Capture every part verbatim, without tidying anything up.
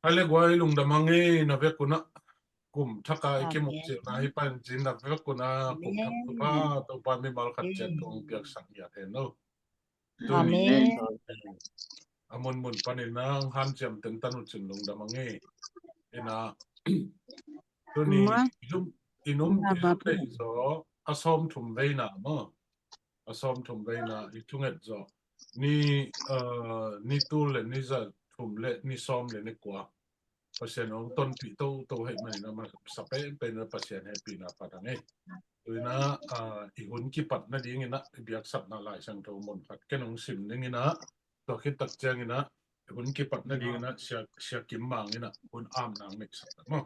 Hai le guai, lungdam hang e, na vek un ah kum thak a i kimuh cil na hi pan cin, na vek un ah kum thak thupha Topa mimal khat ciat kong piaksak ngiat hen lo. Tuni a munmun panin ah hanciam teng tan uh cin lungdam hang e. Ina tuni i lum i num i lum le i zaw a sawm thum veina maw, a sawm thum veina i thunget zawh ni, ni tul le ni za thum le ni sawm le ni kua Pasian hong tonpih toto hei manin a masa penpen na Pasian hehpihna phat hang e. Tuina i hun kipat nadingin ah i biaksapna Lai Siangtho mun khat ken hong sim dingin ah, tua khit tak ciangin ah i hun kipat nadingin ah Sia, Sia Kim Mang in ah hun amna hong neihsak ta maw.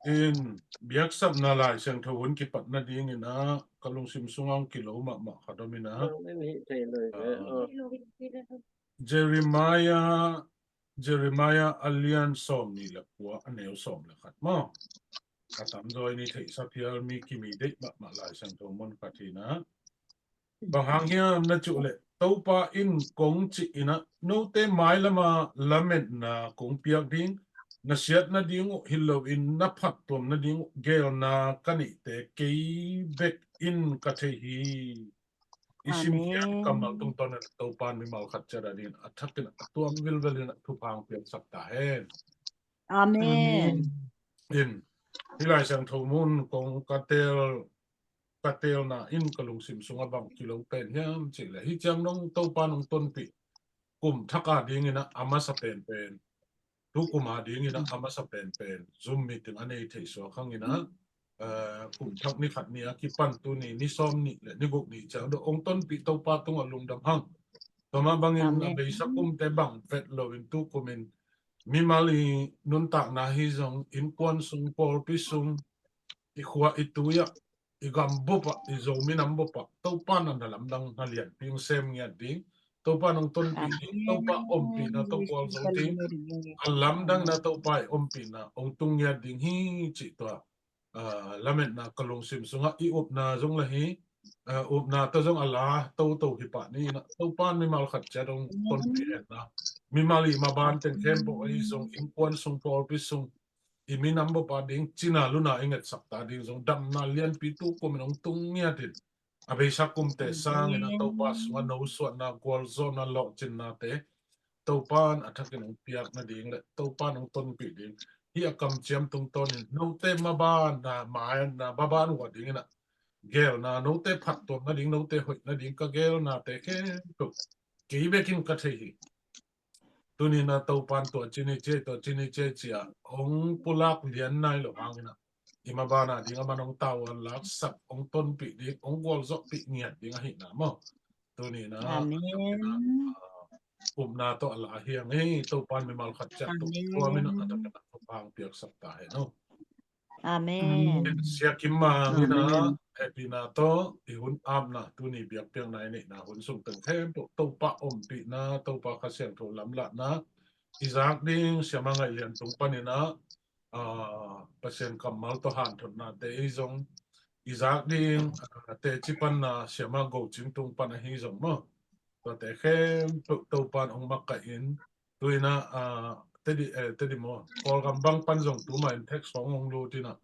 In biaksapna Lai Siangtho hun kipat nadingin ah ka lungsim sungah hong kilo mahmah khat om in ah, Jeremiah, Jeremiah a lian sawm nih le kua a neu sawm le khat maw. A tamzaw i theihsa phial mi kimi deih mahmah Lai Siangtho mun khat hi in ah, bang hang hiam na cih uh leh Topa in kong cih in ah, note mailama lametna kong piak ding, na siat nading uh hi loin na phattuam nading uh geelna ka neihte kei bek in ka thei hi. I simkhiat kammal tungtawn in Topa in mimal khat ciat a dingin a thakin a tuam vilvel in a thupha hong piaksak ta hen. Amen. In hih Lai Siangtho mun kong ka teel, ka teelna in ka lungsim sungah bang kilo pen hiam cih leh, hih ciang dong Topa in hong tonpih kum thak a dingin ah a masa penpen, tu kum a dingin ah a masa penpen Zoom meeting a nei thei suak hangin ah, kum thak ni khat ni a kipan tuni ni sawm nih le ni guk nih ciang dong hong tonpih Topa tungah lungdam hang. Tua mah bangin a beisa kumte bang vet loin tu kumin mimal i nuntakna hi zong, innkuan sung, pawlpi sung, i khua i tui ah, i gam bup ah, i Zomi nam bup ah Topa in a na lamdang na lianpi hong sem ngiat ding, Topa in hong tonpih ding, Topa ompihna tawh gualzo ding, a lamdang in a Topa i ompihna hong tung ngiat ding hi cih tua lametna ka lungsim sungah i upna zong la hi. Upna tawh zong a la toto hi pah ni in ah, Topa in mimal khat ciat hong tonpih henla, mimal i maban teng khempeuh ahi zong, innkuan sung, pawlpi sung, i minam bup a ding cina luna i ngetsak ta ding zong damna lianpi tu kumin hong tung ngiat in, a beisa kumte sangin a Topa sungah nosuahna, gualzawhna, lawhcinnate Topa in a thakin hong piak nading le Topa in hong tonpih ding, hih a kamciam tungtawnin note maban na, mai na, maban uh a dingin ah geelna, note phattuam nading, note hoih nading ka geelnate khempeuh kei bekin ka thei hi. Tuni in ah Topa in tua cini cia, tua cini cia cia hong pulak lian nai lo hangin ah, i maban a ding a man hong tau a laksak, hong tonpih ding, hong gualzawhpih ngiat ding ahihna maw. Tuni in ah upna tawh a la hi hang e. Topa in mimal khat ciat tung tua min a thakin a thupha hong piaksak ta hen aw. Amen. Sia Kim Mang in ah hehpihna tawh i hun apna, tuni biakpiakna i neihna hun sung teng khempeuh Topa ompihna, Topa Kha Siangtho lamlahna i zak ding, Siama Ngaih Lian tung panin ah Pasian kammal tawh hanthotnate i zong i zak ding, teci panna Siama Go Cing tung pan ahi zong maw, tuate khempeuh Topa in hong makaih in, tu in ah Tedi, Tedi maw, Kawlgam bang pan zong tu mah in text hong hong lut in ah,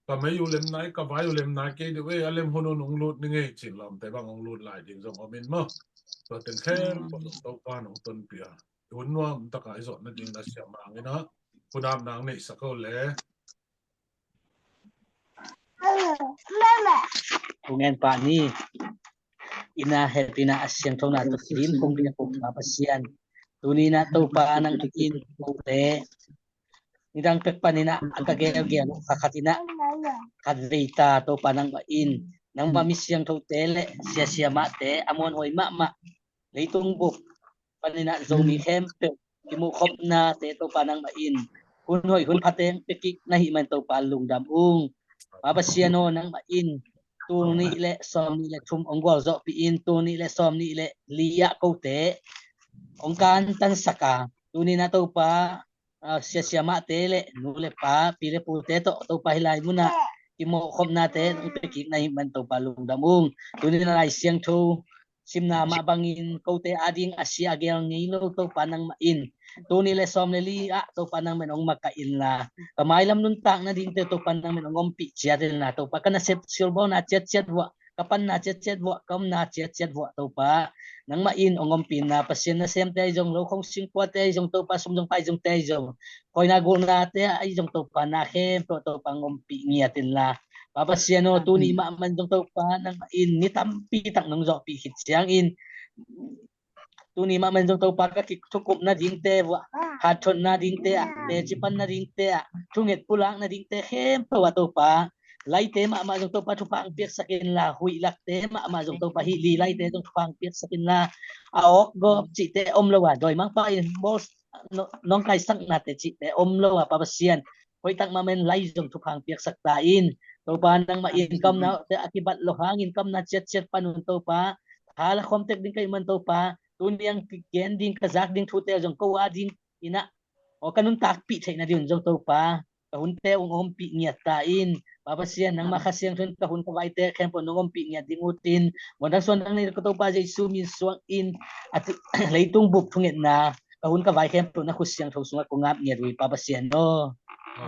ka mei uh lem nai, ka vai uh lem nai kei deuh e, a lem hun un hong lut ni ngei cin lawmte bang hong lut lai ding zong om in maw. Tua teng khempeuh zong Topa in hong tonpih a, hun nuam taka i zawh nading na Sia Mang in ah hun apna hong neihsak o le. Kong en pah ni. Ina hehpihna a siangthona tawh kidim kong pia kong Pa Pasian, tuni in ah Topa nang in kote nidang pek panin ah a ka gelgel uh kha khat in ah khat vei ta Topa nangmah in, nangmah mi siangthote le sia siamahte a muanhuai mahmah leitung bup panin ah Zomi khempeuh kimuhkhopnate Topa nangmah in hun hoih hun pha teng pia kik na hih man Topa lungdam ung. Pa Pasian aw, nangmah in tul nih le sawm nih le thum hong gualzawhpih in, tul nih le sawm nih le li ah kote hong kantansak a, tuni in ah Topa sia siamahte le nu le pa, pi le pute tawh Topa hih lai munah kimuhkhopnate hong pia kik na hih man Topa lungdam ung. Tuni in ah Lai Siangtho simna mah bangin kote ading a sia a gel ngei lo Topa nangmah in tuni le sawm le li ah Topa nangmah in hong makaih inla, ka mailam nuntak nadingte Topa nangmah in hong ompih ciat inla, Topa ka nasep silbawlna ciatciat vuah, ka panna ciatciat vuah, ka omna ciatciat vuah Topa nangmah in hong ompih inla, Pasian nasemte ahi zong, lo khong singkuate ahi zong Topa, sum zong pai zongte ahi zong, koina gulnate ahi zong Topa, na khempeuh Topa hong ompih ngiat inla, Pa Pasian aw, tuni mahmah in zong Topa nangmah in ni tampi tak nong zawhpih khit ciangin tuni mahmah in zong Topa ka kithukup nadingte vuah, hanthot nadingte ah, teci pan nadingte ah, thunget pulak nadingte khempeuh ah Topa, laite mahmah zong Topa thupha hong piaksak inla, huih lakte mahmah zong Topa, hih li laite zong thupha hong piaksak inla, a awk gawp cihte om lo a, dawimangpa in bawl nawngkaisaknate cihte om lo a, Pa Pasian, hoihtak mahmah in lai zong thupha hong piaksak ta in. Topa nangmah in ka omnate a kibat lo hangin ka omna ciatciat panun Topa, tha la khawm tek ding ka hih man Topa, tuni a kigen ding ka zak ding thute zong ko ading in ah, aw ka nuntakpih theih nading un zong Topa, ka hunte hong ompih ngiat ta in. Pa Pasian, nangmah Kha Siangtho in ka hun ka vaite khempeuh nong ompih ngiat ding ut in. Muan dang suan dang nei ka Topa Jesu min suang in, a ti, leitung bup thungetna ka hun ka vai khempeuh na khut siangtho sungah kong ap ngiat uh hi, Pa Pasian aw.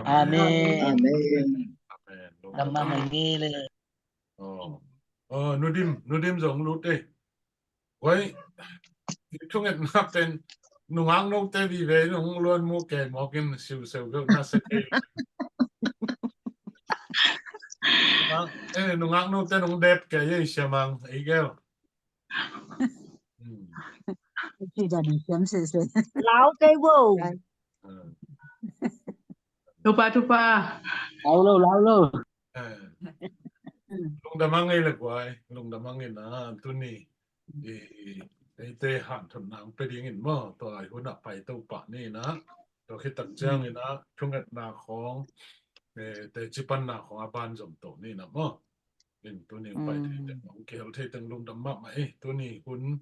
Amen. Amen. Amen. Amen. Lam mahmah ing ei. Aw. Aw, Nu Dim, Nu Dim zong lut ei. Koi, thungetna pen nungak note vive in hong luan mu kei mawk in siuseu geuh na sa kei. Nungak, eh, nungak note hong dep kei ei, Sia Mang, ei gel. Hmm. Lau kei vo. Hmm. Tupa, tupa. Lau lo, lau lo. Eh. Lungdam a ngei le guai, lungdam a ngei na, tuni i, eite hanthotna hong pia dingin maw, tua lai hun ah pai to pah ni na, tua khit tak ciangin ah thungetna khawng, eh, teci panna khawng a ban zom to ni na maw. In tuni hong pai thei teng, hong kihel thei teng lungdam mahmah ei, tuni hun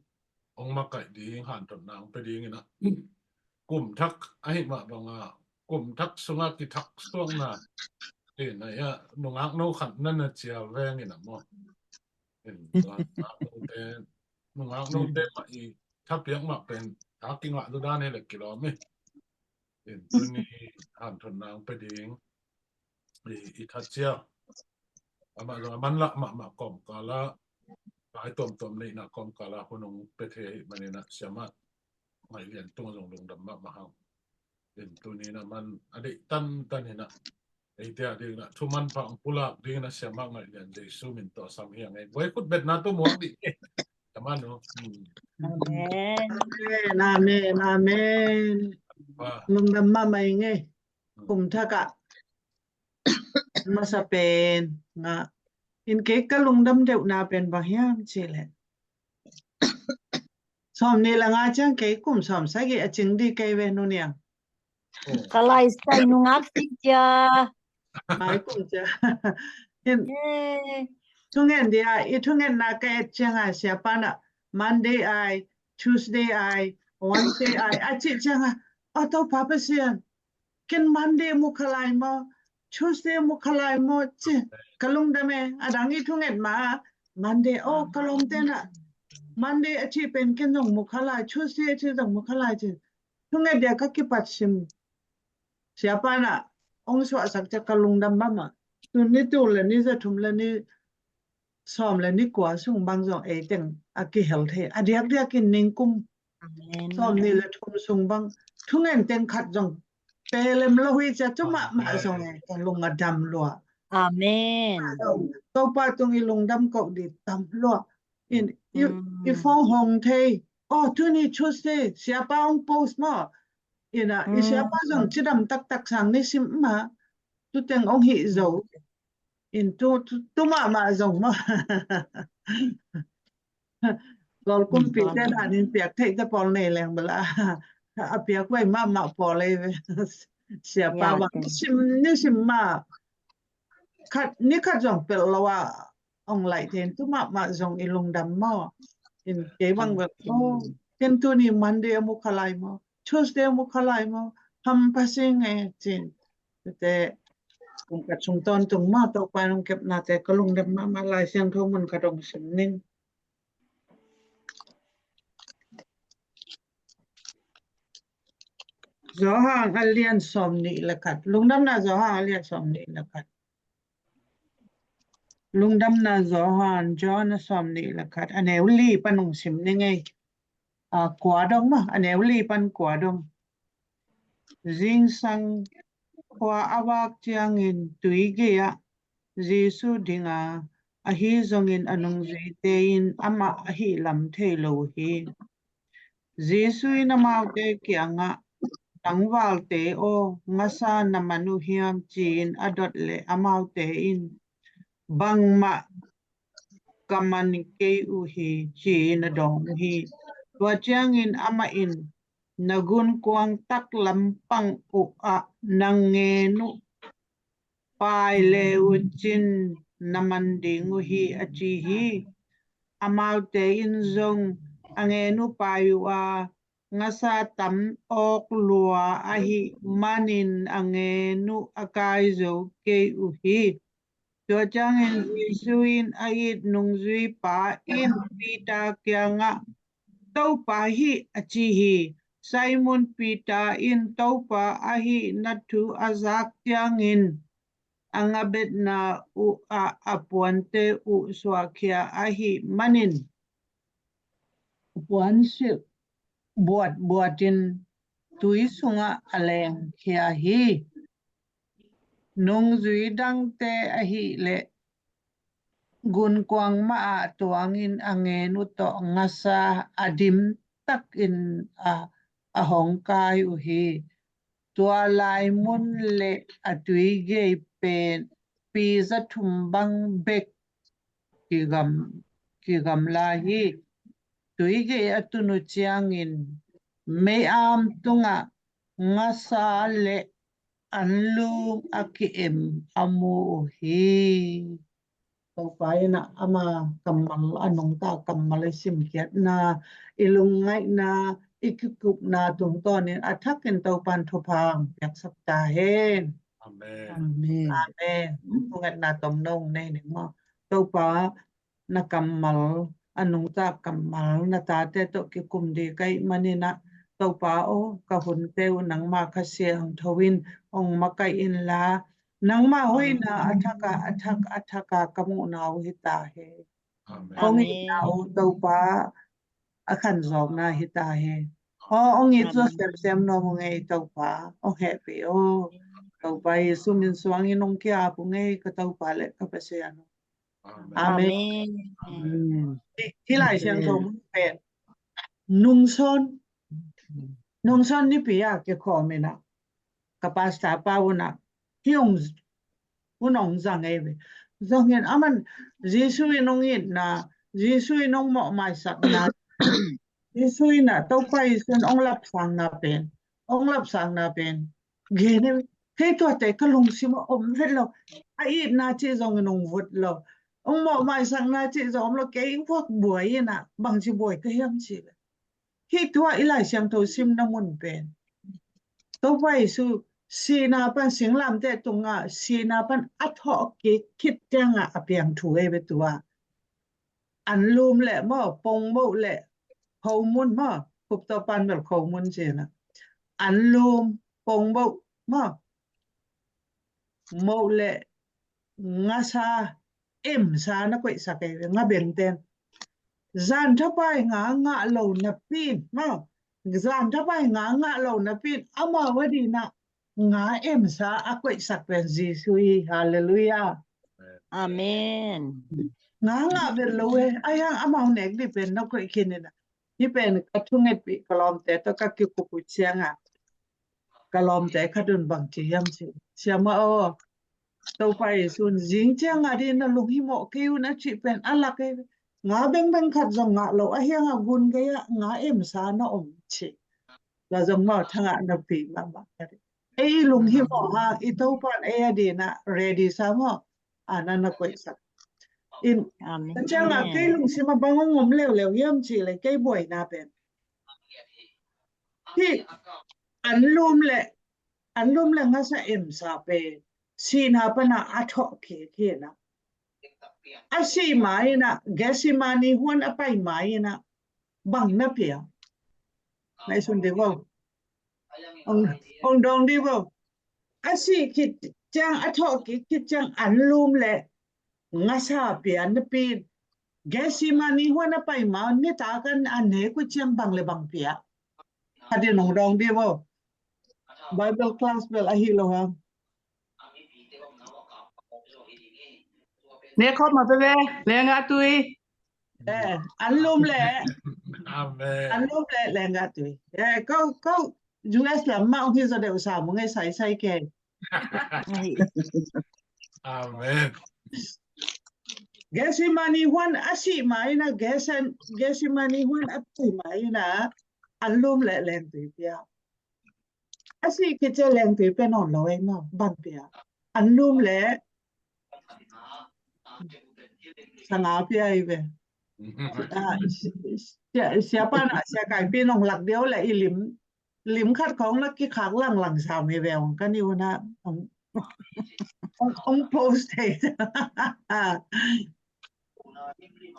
hong makaih ding, hanthotna hong pia dingin ah. Kum thak ahih mah bangin, kum thak sungah kithak suakna, eh, na ia, nungak no khat na na cial veng in ah maw. In, nungak note, nungak note mah i thapiak mah pen, tha kingah tu dan hi le kilawm ei. In, tuni hanthotna hong pia ding i, i thatcia. Amah zong a manlah mahmah kawmkal ah, pai tuamtuam neihna kawmkal ah hun hong pia thei ahih manin ah, Sia Mang Ngaih Lian tung zong lungdam mahmah hang. In tuni na man a deih tantan in ah, eite a dingin ah thumanpha hong pulak dingin ah Sia Mang Ngaih Lian Jesu min tawh sam hi ing ei. Buai khut betna tu muak dih. Sia Mang aw. Hmm. Amen. Amen, amen, amen. Lungdam mahmah ing ei. Hmm. Kum thak ah masa pen nga, in kei ka lungdam deuhna pen bang hiam cih leh, sawm nih le nga ciang kei kum sawm sagih a cing dih kei ve, Nu Niang. Ka laisai nungak si cia. Mai kum cia. In, eh, thungen dia, i thungetna ka et ciang a, Siapa na Monday ai, Tuesday ai, Wednesday ai a cih ciang a, aw Topa Pasian, ken Monday mu kha lai maw, Tuesday mu kha lai maw ci, ka lungdam e. A dang i thunget ma, Monday, aw ka lawmte na Monday a cih pen ken zong mu kha lai, Tuesday a cih zong mu kha lai ci. Thunget dia ka kipat sim. Siapa na hong suahsak ciang ka lungdam mahmah. Tun ni tul le ni za thum le ni sawm le ni kua sung bang zong ei teng a kihel thei. A diakdiak in ningkum sawm nih le thum sung bang thungen teng khat zong pelem lo hi cia, tu mahmah zong e, ka lung a dam lua. Amen. Topa tung i lungdam ko di tam lua. In, i, i phone hong thei. Oh, tuni Tuesday, Siapa hong post maw. In a, i Siapa zong cidam taktak sang ni sim ma. Tu teng hong hih zo. In tu, tu, tu mahmah zong maw. Kawl kumpite dan in piak theihte pawl nei leng bel a, a piak vai mahmah pawl ei ve. Siapa bang ni sim, ni sim ma. Khat, ni khat zong pelh lo a hong laih thei in tu mahmah zong i lungdam maw. In kei bang bel, oh, ken tuni Monday a mu kha lai maw, Tuesday a mu kha lai maw, hampha sing e cin. Tute, kum khat sung tawntung maw, Topa in hong kepnate ka lungdam mahmah. Lai Siangtho mun khat hong sim ning. Johan a lian sawm nih le khat. Lungdamna Johan a lian sawm nih le khat. Lungdamna Johan, Johan a sawm nih le khat. A neu li pan ong sim ni ngei. A, kua dong ma, a neu li pan kua dong. Zingsang khua a vak ciangin tui gei-ah Jesu dinga, ahi zongin a nungzuite in amah ahi lam thei lo hi. Jesu in amaute kiangah, "Tangvalte aw, ngasa na man uh hiam?" ci-in a dot leh amaute in, "Bangmah ka man kei uh hi," ci-in a dawng uh hi. Tua ciangin amah in, "Na gunkuang taklam pang uh ah na ngen uh pai le uh cin na man ding uh hi," a ci hi. Amaute in zong a ngen uh pai uh a, "Ngasa tam awk lua ahih manin a ngen uh a kai zo kei uh hi." Tua ciangin Jesu in a it nungzuipa in Peter kiangah, "Topa hi," a ci hi. Simon Peter in Topa ahihna thu a zak ciangin a ngabetna uh ah a puante uh suahkhia ahih manin a puansilh buatbuatin tui sungah a lengkhia hi. Nungzui dangte ahih leh gunkuang mah ah tuangin a ngen uh tawh ngasa a dim takin a, a hong kai uh hi. Tua lai mun le a tui gei pen pi za thum bang bek kigam, kigamla hi. Tui gei a tun uh ciangin mei-am tungah ngasa le anlum a ki-em a mu uh hi. Topa in ah ama kammal, a nungta kammal i simkhiatna, i lungngaihna, i kikupna tungtawnin a thakin Topan thupha piaksak ta hen. Amen. Amen. Amen. Thungetna tomno nei ning maw. Topa, na kammal, a nungta kammal, na tate tawh kikum ding ka hih manin ah, Topa aw, ka hunte uh nangma Kha Siangtho in ong makaih inla, nangma hoihna a thaka, a thak, a thaka ka muhna uh hi ta hen. Amen. Hong itna uh Topa a khanzawkna hi ta hen. Aw, ong it zua semsem nuam ung ei Topa, ong hehpih aw. Topa Jesu min suangin ong ki-ap ung ei ka Topa le ka Pasian. Amen. Amen. Amen. Hih, hih Lai Siangtho mun pen nungsawn, nungsawn nipi a kikhawm in ah, ka pastor pa un ah, hih ong, hun ong zang ei ve. Zangin aman Jesu in ong itna, Jesu in ong mawhmaisakna, Jesu in ah Topa Jesu in ong lapsangna pen, ong lapsangna pen gen ei ve. Kei tuate ka lungsim ah om vet lo. A itna cih zongin ong vut lo. Ong mawhmaisakna cih zong om lo. Kei vuak buai in ah bangci buai ka hiam cih leh, hih tua i Lai Siangtho simna mun pen Topa Jesu sihna pan, singlamteh tungah sihna pan a thawh kik khit ciangah a piang thu ei ve tua. Anlum le maw, pongmoh le khomun maw, Khup Topan bel khomun ci-in ah, anlum, pongmoh maw, moh le ngasa, emsa na koihsak ei ve, nga bengten. Zan thapai nga ngah lo napi in maw, zan thapai nga ngah lo napi in amau adingin ah nga emsa a koihsak pen Jesu hi. Halleluiah. Amen. Nga ngah vet lo e, ahi hang amau nek ding pen na koih khin in ah. Hih pen ka thungetpih ka lawmte tawh ka kikup uh ciangah, ka lawmte khat un bangci hiam cih, siamah aw, Topa Jesu in zing ciangah ding na lunghimawh kei un a cih pen a lak ei ve. Nga bengbeng khat zong ngah lo, ahi hang a gun gei-ah nga emsa na om cih. Tua zong mau thangah napi mahmah ka ding. Ei i lunghimawh hang i Topan ei adingin ah ready sa maw, a na na koihsak. In, amen, tua ciangah kei lungsim ah bang hong om leuleu hiam cih leh kei buaina pen hih anlum le, anlum le ngasa emsa pen sihna pan a a thawh kik hi in ah, a sih ma in ah, Gethsemane huan a pai ma in ah, bang na pia? Ngaihsun dih vo. Ong, ong dawng dih bo. A sih khit ciang, a thawh kik khit ciang anlum le ngasa pia napi in, Gethsemane huan a pai ma-un nitak an a nek uh ciang bang le bang pia. Khat in ong dawng dih bo. Bible class bel ahi lo hang. Nek khop mah veve, lenggah tui. Eh, anlum le. Amen. Anlum le lenggah tui. Eh, ko, ko U S lam mah ong hi zaw deuh sa mong e, sai sai ke. Amen. Gethsemane huan a sih ma in a, Gethsem-, Gethsemane huan a pai ma in a, anlum le lengtui pia. A sih khit ciang lengtui pia nawn lo ei maw, bang pia. Anlum le sanga pia ei ve. Ah, sia, sia pan a, sia kaipi nong lak deuh le i lim, lim khat khong na kikhak langlang sam hi ve ong, ka ni una ong, ong, ong post thei.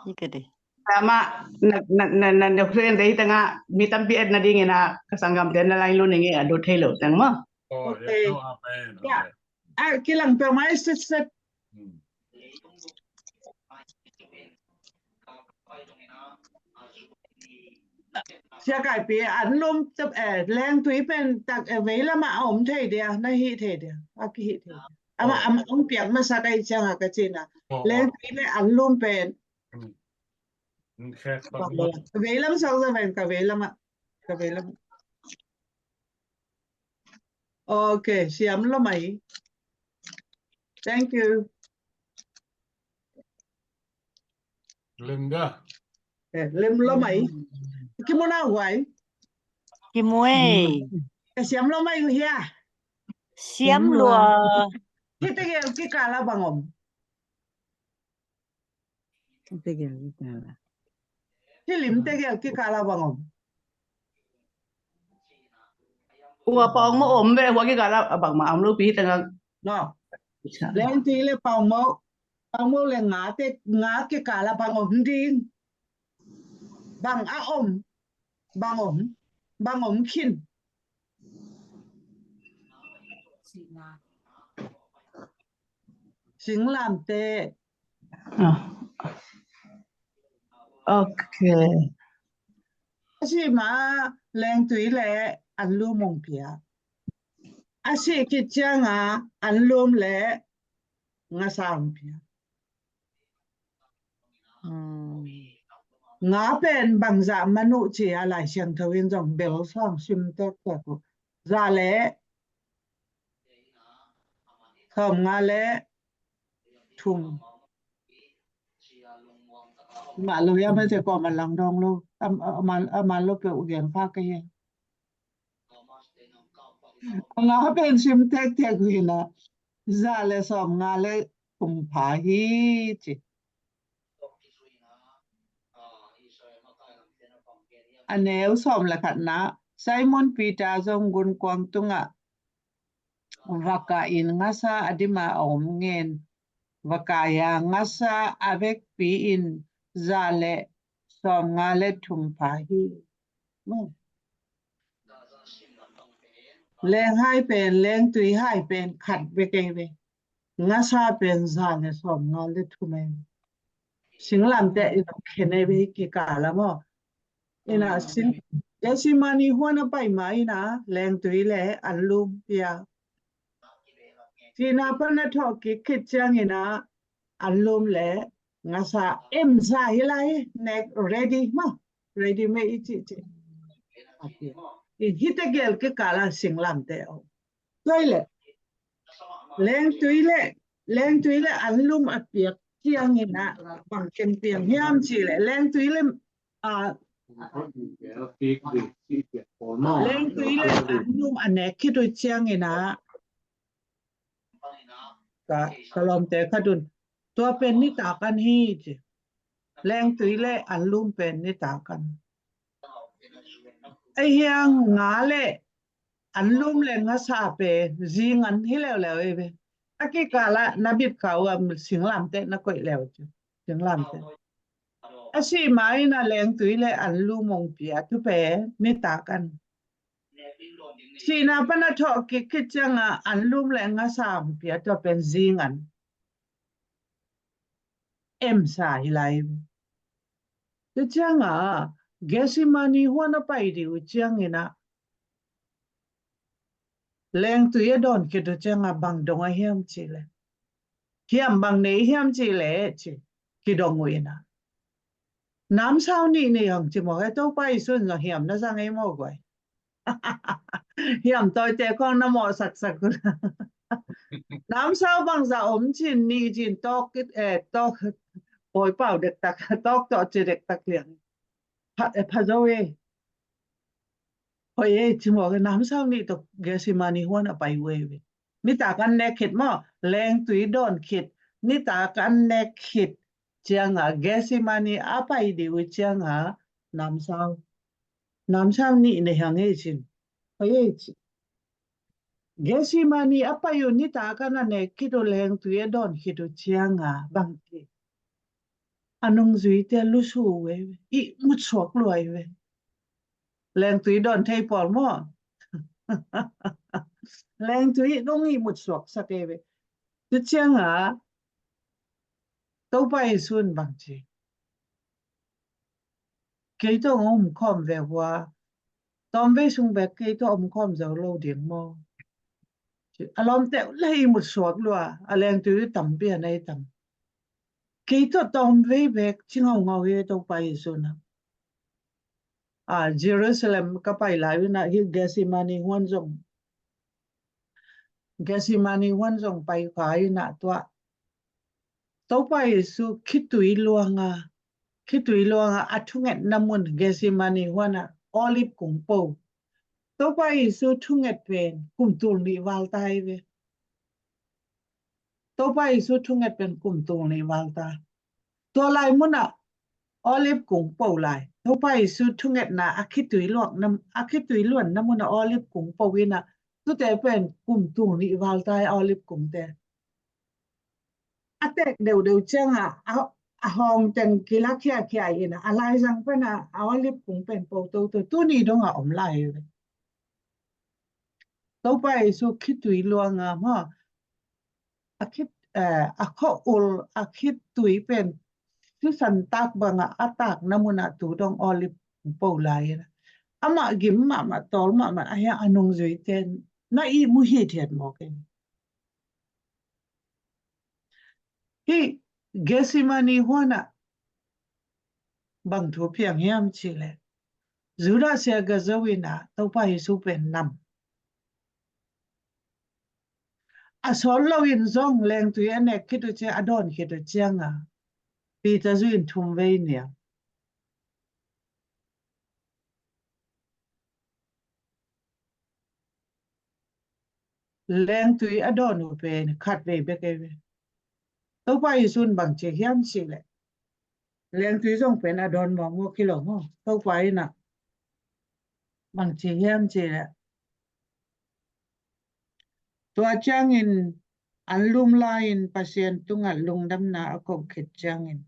Hi ka dei. Tama, na, na, na, na, na, friend dei tanga, mi tampi et na ding ina, ka sanggamte na line lo ning e, a dot thei lo tang maw. Oh, yeah. Okay. Oh, amen. Yeah. Amen. Ah, kilang peuh mai set set. Hmm. Sia kaipi, anlum, eh, lengtui pen tak, eh, veilam ah a om thei dia, na hih thei dia, a kihih thei dia. Amah, oh, amah ong piak masak ahih ciang a ka cihna. Oh, oh. Lengtui le anlum pen. Hmm. Veilam sak za ven ka veilam ah. Ka veilam ah. Okay, siam lo mai. Thank you. Lem da. Eh, lem lo mai. Kimu na huai. Kimu e. Eh, siam lo mai uh hia. Siam lua. Hih tegel kikal ah bang om. Hih tegel kikal ah. Hih lim tegel kikal ah bang om. Hua pawng mawh om ve, hua kikal ah bangmah om lo pi tengah. No. Lengtui le pawng mawh, pawng mawh le nga te, nga kikal ah bang om ding. Bang a om, bang om, bang om khin. Singlamteh. Ah. Okay. A sih ma lengtui le anlum ong pia. A sih khit ciang a anlum le ngasa ong pia. Hmm. Nga pen bangzah man uh ci a Lai Siangtho in zong bel sang sim tektek uh. Za le sawm nga le thum. Mah lo ia mah te kua man lang dong lo. Am, am, am, am lo pe u gen pha ka hia. Nga pen sim tektek uh hi na. Za le sawm nga le thum pha hi ci. A neu sawm le khatna, Simon Peter zong gunkuang tungah va kah in ngasa a dim a om ngen. Va kah a ngasa a vekpi in za le sawm nga le thum pha hi. Leng hai pen, lengtui hai pen khat bek ei ve. Ngasa pen za le sawm nga le thum ei ve. Singlamteh in ong khen ei ve kikal ah maw. Ina sing, Gethsemane huan a pai ma ina lengtui le anlum pia. Cina pan a thawh kik khit ciang ina anlum le ngasa em za hi lai, nek ready maw. Ready made i cih cih. In hih tegel kikal ah singlamteh om. Tua le lengtui le, lengtui le anlum a piak ciang ina bang ken piang hiam ci le lengtui le, a, lengtui le anlum a nek khit uh ciang ina ka, ka lawmte khat un tua pen nitak an hi ci. Lengtui le anlum pen nitak an. Ei hiang nga le anlum le ngasa pen zing an hi leuleu ei ve. A kikal ah na bit kau a singlamteh na koih leu ci. Singlamteh. A sih ma ina lengtui le anlum ong pia tu pen nitak an. Sihna pan a thawh kik khit ciangah anlum le ngasa hong pia, tua pen zingan emsa hi lai ve. Tua ciangah Gethsemane huan a pai dih uh ciangin ah, lengtui a dawn khit uh ciangah bang dong a hiam cih leh, hiam bang nei hiam cih leh ci, kidong uh in ah, namsau nih nei hong ci mawk e. Topa Jesu in zong hiam na zang ei maw guai? Hiam tawite khawng na mawh saksak uh. Namsau bangzah om cin, nih cin, tawk, eh, tawk, pawi pau dektak, tawk tawh ci dektak liang. Pha, eh, pha zo e. Hoih e ci mawk e, namsau nih tawh Gethsemane huan a pai uh e ve. Nitak an nek khit maw, lengtui dawn khit, nitak an nek khit ciangah, Gethsemane a pai dih uh ciangah, namsau, namsau nih nei hang ei cin. Hoih e ci. Gethsemane a pai uh nitak an a nek khit uh, lengtui a dawn khit uh ciangah bang ci? A nungzuite lusu uh e ve. Ihmut suak lua e ve. Lengtui dawn thei pawl maw? Lengtui dong ihmut suaksak e ve. Tua ciangah Topa Jesu in bang ci? Kei tawh hong om khawm ve vua, tawmvei sung bek kei tawh om khawm zo lo ding maw? A lawmte uh le ihmut suak lua, a lengtui uh tampi a nei tam. Kei tawh tawmvei bek ci ngaungau hi Topa Jesu in ah. A, Jerusalem ka pai lai uh in ah, hih Gethsemane huan zong, Gethsemane huan zong pai kha in ah, tua Topa Jesu khitui luanga, khitui luanga a thungetna mun Gethsemane huan ah Olive kung po. Topa Jesu thunget pen kum tul nih val ta hi ve. Topa Jesu thunget pen kum tul nih val ta. Tua lai munah Olive kung po lai. Topa Jesu thungetna a khitui luakna, a khitui luanna munah Olive kung po in ah, tute pen kum tul nih val ta hi Olive kungte. A tek deuhdeuh ciangah a, a hawng teng kila khiakhia in ah, a laizang pan ah a Olive kung pen po toto, tuni dongah om lai hi ve. Topa Jesu khitui luanga maw, a khit, eh, a khua ul, a khitui pen sisan tak bangah a takna munah tu dong Olive kung po lai in ah, amah gim mahmah, tawl mahmah, a hia a nungzuite na ihmu hithiat mawk e. Hih Gethsemane huan ah bang thu piang hiam cih leh, Judas Iskariot in ah Topa Jesu pen nam. A sawt loin zong lengtui a nek khit uh ciang, a dawn khit uh ciangah Peter zu in thumvei niam. Lengtui a dawn uh pen khatvei bek ei ve. Topa Jesu in bang ci hiam cih leh, lengtui zong pen a dawn mawkmawk hi lo maw. Topa in ah bang ci hiam cih leh, tua ciangin anlum lai-in Pasian tungah lungdamna a koh khit ciangin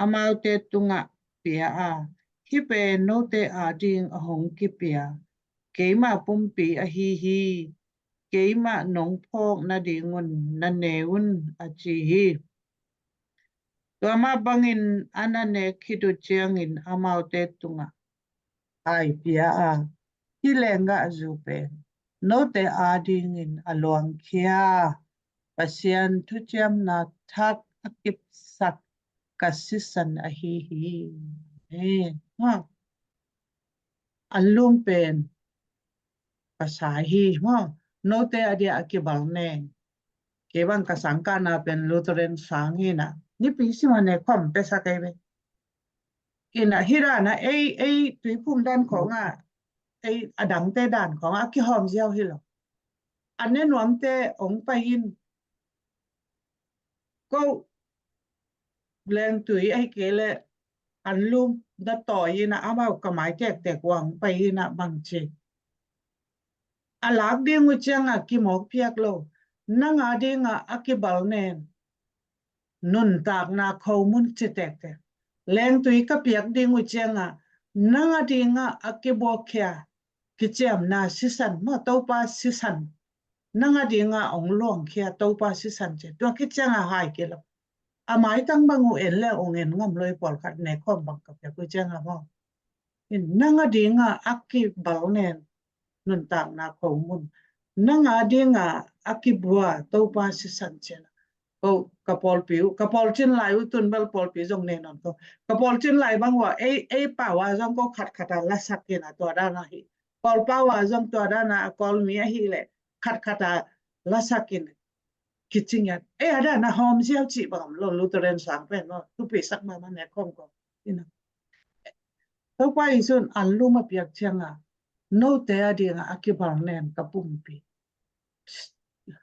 amaute tungah pia a, hih pen note ading a hong kipia keima pumpi ahi hi. Keimah nong phawk nadingun na ne un, a ci hi. Tua mah bangin a na nek khit uh ciangin amaute tungah aipia a, hih lenggahzu pen note adingin a luangkhia Pasian thuciamna thak a kipsak ka sisan ahi hi. Amen. Ha. Anlum pen ka sa hi maw. Note a dia a kibal ne. Kei bang ka sangkahna pen Lutheran sang hi na. Nipi sima ne khawm pia sa kei ve. Ina hi dana ei, ei Tuiphum dan khawng a, ei a dangte dan khawng a kihawm ziau hi lo. A ne nuamte ong pai in. Ko lengtui ahih kei leh anlum da tawi ina amau ka mai tektek uang pai ina bang ci. A lak ding uh cianga kimawk piak lo. Nang a dinga a kibal nen nuntakna khomun ci tektek. Lengtui ka piak ding uh cianga nang a dinga a kibuakkhia kiciamna sisan maw, Topa sisan, nang a dinga ong luangkhia Topa sisan ci. Tua khit cianga hai kilo. A maitang bang uh en le ong en ngam lo i pawlkhat ne khawm bang ka piak uh cianga maw. Nang a dinga a kibal nen nuntakna khomun, nang a dinga a kibua Topa sisan cina. Ko ka pawlpi uh, ka pawlcin lai uh tun bel pawlpi zong ne non ko. Ka pawlcin lai bang ua ei, ei pau a zong ko khat khat a lasak in a tua dana hi. Kawl pau a zong tua dana a Kawl mi ahi le khat khat a lasak in kicing yan. Ei a dana hawm ziau cih bang lo Lutheran sang pen lo tupi sak mama ne khawm ko. Ina. Topa Jesu'n an lum a piak cianga note a dinga a kibal nen ka pumpi.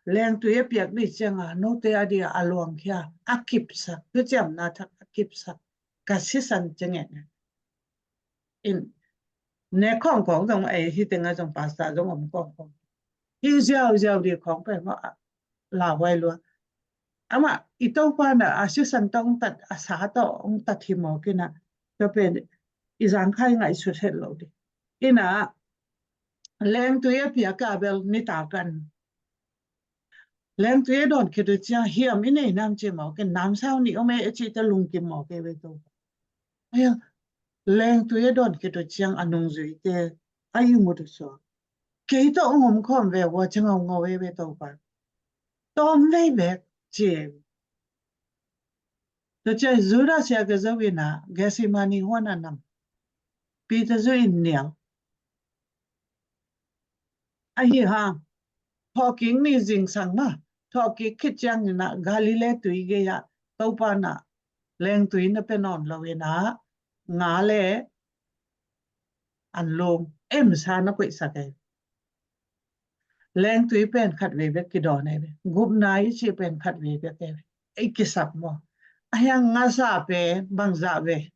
Lengtui a piak dih cianga note a dinga a luangkhia a kipsak, tu ciamna thak a kipsak ka sisan ciangin. In ne khawng khawng zong ei hi tenga zong pasta zong om khawng khawng. Hi ziau ziau dih khawng pen maw a lauhuai lua. Amah i Topa na a sisan tawh ong tat, a sa tawh ong tat hi mawk ina. Tua pen i zangkhai ngaihsut het lo dih. Ina lengtui a piak a bel nitak an. Lengtui a dawn khit uh ciang hiam i nei nam ci mawk in namsau nih om e a cihte lungkim mawk e ve Topa. Aia, lengtui a dawn khit uh ciang a nungzuite a i mut uh suak. Kei tawh ong om khawm ve ua ciang ong ngau e ve Topa. Tawm vei bek ci e. Tua ciang Judas sia ka zo ina Gethsemane huan a nam. Peter zu in nial. Ahi hang thawhkik ni zingsang mah thawhkik khit ciang ina Galilee tui gei ah Topa na lengtui na pe nawn lo ina nga le an lum emsa na koihsak e. Lengtui pen khat vei bek kidawn e ve. Gupna i cih pen khat vei bek e ve. Ei kisap maw. A hiang ngasa pen bangzah ve.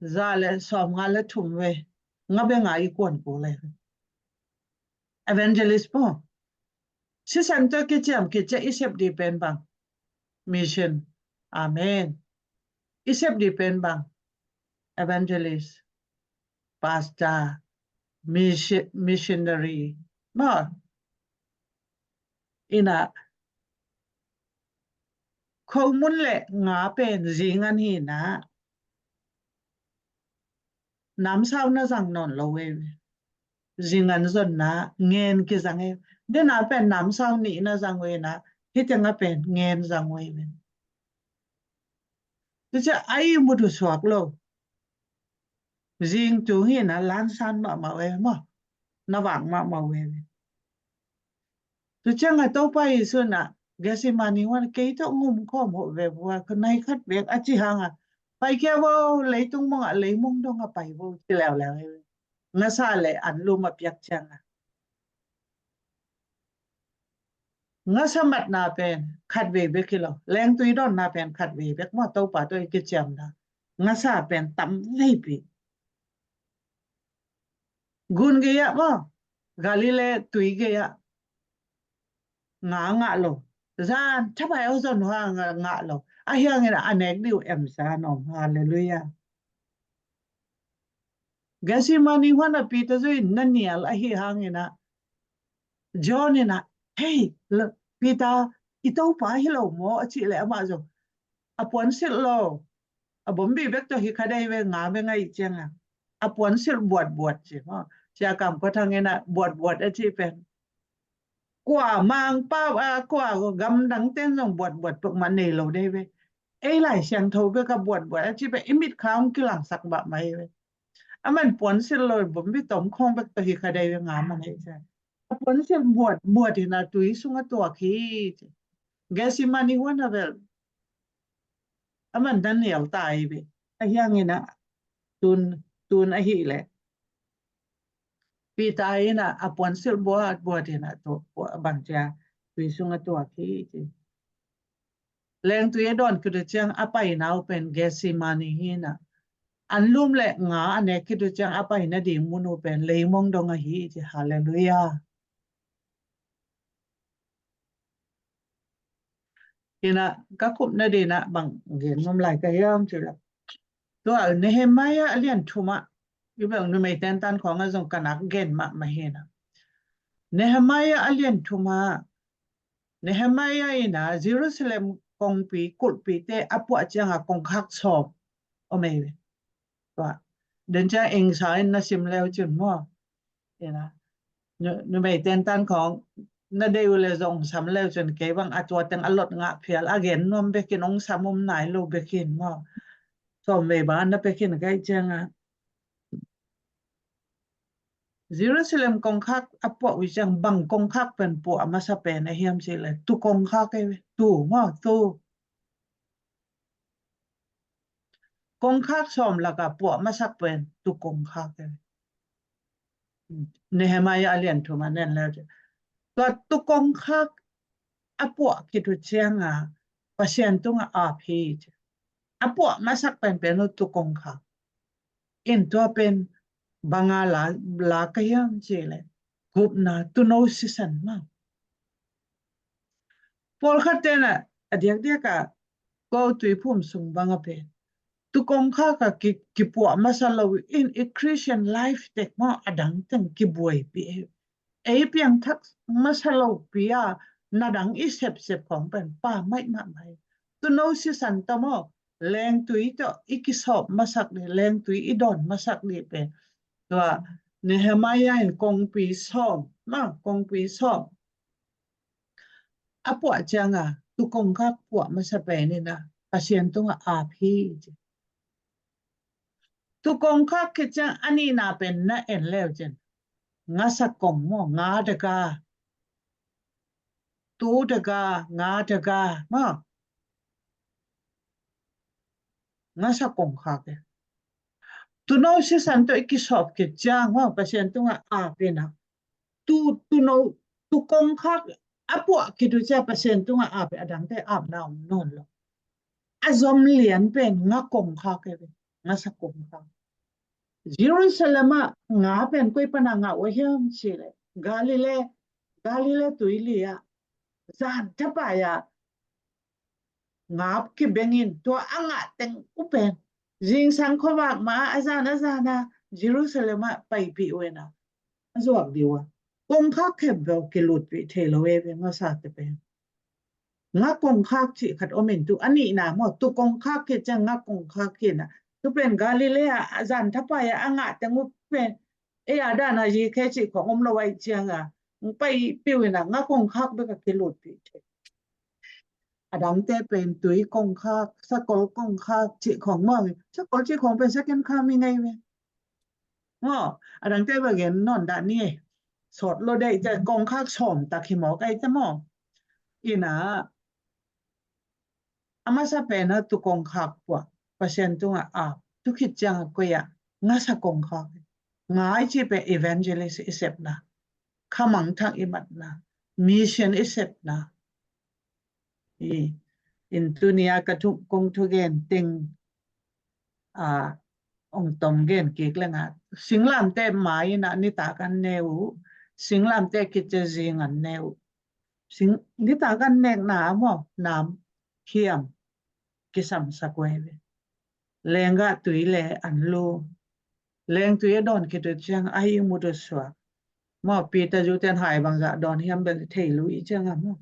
Za le sawm nga le thum ve. Nga be nga i kuan ko le ve. Evangelist maw. Sisan tawh kiciam kicia i sep di pen bang. Mission. Amen. I sep di pen bang. Evangelist. Pastor, missionary maw. Ina khomun le nga pen zingan hi ina namsau na zang nawn lo e. Zingan zonna ngen kizang e. Dena pen namsau nih na zang uh ina hitenga pen ngen zang uh e. Tucia a i mut uh suak lo. Zing tung hi na lansan mahmah uh e maw. Na vak mahmah uh e. Tucianga Topa Jesu na Gethsemane huan kei tawh ngum khawm hoh ve vua ka nai khat bek a ci hanga pai kia vo leitung mongah leimong donga pai vo ci leuleu e. Ngasa le an lum a piak cianga. Ngasa matna pen khat vei bek hi lo. Lengtui dawnna pen khat vei bek maw Topa tawh i kiciamna. Ngasa pen tam veipi. Gun gei ah maw Galilee tui gei ah nga ngah lo. Zan thapai aw zon hua nga ngah lo. A hiangin a nek diu em sa nong. Halleluiah. Gethsemane huan a Peter zui na nial ahi hangin a John in a hei Peter i Topa hi lo maw a cih leh amah zong a puan silh lo. A bombi bek tawh hi kha dei ve nga ve ngai cianga a puan silh buatbuat ci maw. Sia kam kua thangin a buatbuat a cih pen kua mangpau a kua gamdang ten zong buatbuat pek mah nei lo dei ve. Ei Lai Siangtho bek a buatbuat a cih pen i mit kha hong kilangsak mah mai ve. A man puan silh lo bombi tom khong bek tawh hi kha dei ve nga man hei sa. A puan silh buatbuat in a tui sung a tuak hi ci. Gethsemane huan a vel a man Daniel ta hi ve. A hiangin a tun tun ahi leh Peter in a a puan silh buatbuat in a bang cia tui sung a tuak hi ci. Lengtui a dawn khit uh ciang a paina uh pen Gethsemane hi na. An lum le nga a nek khit uh ciang a paina ding mun uh pen leimong dong ahi ci. Halleluiah. Ina ka khupna dina bang gen ngom lai ka hiam ci la. Tua Nehemiah a lian thum ah i bel numei tentan khawng a zong ka nak gen mahmah hi na. Nehemiah a lian thum ah Nehemiah in a Jerusalem kongpi kulhpite a puah cianga kongkhak sawm om ei ve. Tua den ciang engsa in na sim leu cin maw? Ina numei tentan khawng na dei uh le zong sam leu cin kei bang a tua teng a lot ngah phial a gen nuam bekin ong sam om nai lo bekin maw? Sawm vei bang na pekin kai cianga Jerusalem kongkhak a puah uh ciang bang kongkhak pen puah masa pen a hiam cih le tu kongkhak ei ve. Tu maw? Tu kongkhak sawm laka puah masak pen tu kongkhak ei ve. Nehemiah a lian thum a nen leu tua tu kongkhak a puah khit uh cianga Pasian tunga ap hi. A puah masak pen pen uh tu kongkhak in tua pen banga la, la ka hiam cih le gupna tuuno sisan maw? Pawlkhat tenah a diakdiakah ko tuiphum sung banga pen tu kongkhak a ki, kipuah masa lo in i Christian life tek maw a dang teng kibuaipi ei piangthak masa lopi a na dang i sepsep khawng pen pa maih mahmah ei. Tuuno sisan tawh maw lengtui tawh i kisawp masak dih, lengtui i dawn masak dih pen tua Nehemiah in kongpi sawm maw kongpi sawm a puah cianga tu kongkhak puah masa pen ina Pasian tunga ap hi. Tu kongkhak khit ciang a nihna pen na en leu cin ngasa kong maw? Nga daga. Tu daga, nga daga maw? Ngasa kongkhak ei. Tuuno sisan tawh i kisawp khit ciang maw Pasian tunga ap ina tu tuuno tu kongkhak a puah khit uh ciang Pasian tunga ap ei. A dangte apna om nawn lo. A zom lian pen nga kongkhak ei ve. Ngasa kongkhak. Jerusalem ah nga pen koi pana ngah uh hiam cih le Galilee, Galilee tuili ah zan thapai ah nga kibengin tua a ngah teng uh pen zingsang khuavak ma a zan a zan a Jerusalem ah paipih uh ina a zuak dih uh a kongkhak khempeuh kilutpih thei lo ei ve. Ngasate pen nga kongkhak cih khat om in tu a nihna maw tu kongkhak khit ciang nga kongkhak khit na tu pen Galilee ah a zan thapai ah a ngah teng uh pen ei a dana zikhe cih khawng om lo aih cianga paipih uh ina nga kongkhak bek a kilutpih thei. A dangte pen tui kongkhak, sakol kongkhak cih khawng maw? Sakol cih khawng pen second coming ei ve. Maw a dangte bek gen nawn dah ni. Sawt lo dei te kongkhak sawm tak hi mawk ei te maw? Ina a masa pen a tu kongkhak puah Pasian tunga ap tu khit cianga koi ah ngasa kongkhak. Ngai cih pen evangelist i sepna, khamangthang i matna, mission i sepna. I in tunia ka thu kong thugen teng a ong tom gen kik lenga singlamte mai ina nitak an ne uh. Singlamte kice zing an ne uh. Sing nitak an nekna maw nam hiam kisam sak uh ei ve. Lenggah tui le an lu lengtui a dawn khit uh ciang a i mut uh suak. Maw Peter zuten hai bangzah dawn hiam bel thei lu i cianga maw?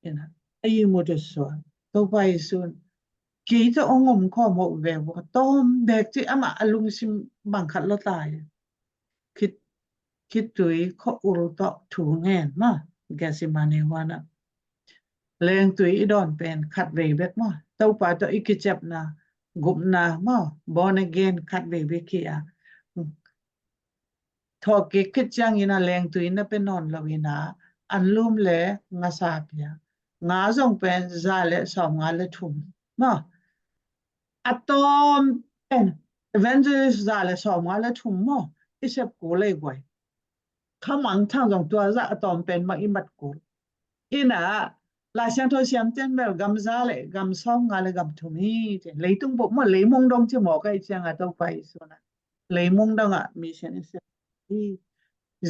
Ina a i mut uh suak. Topa Jesu'n kei tawh ong om khawm uh ve vua tawm bek cih amah a lungsim bang khat lo tai. Khit khitui khua ul tawh thu ngen maw? Gethsemane huanah lengtui i dawn pen khatvei bek maw? Topa tawh i kicepna gupna maw? Born again khatvei bek hi a thawhkik khit ciangin a lengtui na pe nawn lo ina an lum le ngasa pia nga zong pen za le sawm nga le thum maw? A tawm pen evangelist za le sawm nga le thum maw? I sep kul ei guai. Khamangthang zong tua zah a tawm pen bang i mat kul. Ina Lai Siangtho siam ten bel gam za le gam sawm nga le gam thum hi. Leitung bup maw leimong dong ci mawk aih cianga Topa Jesu'n a leimong dongah mission i sep hi.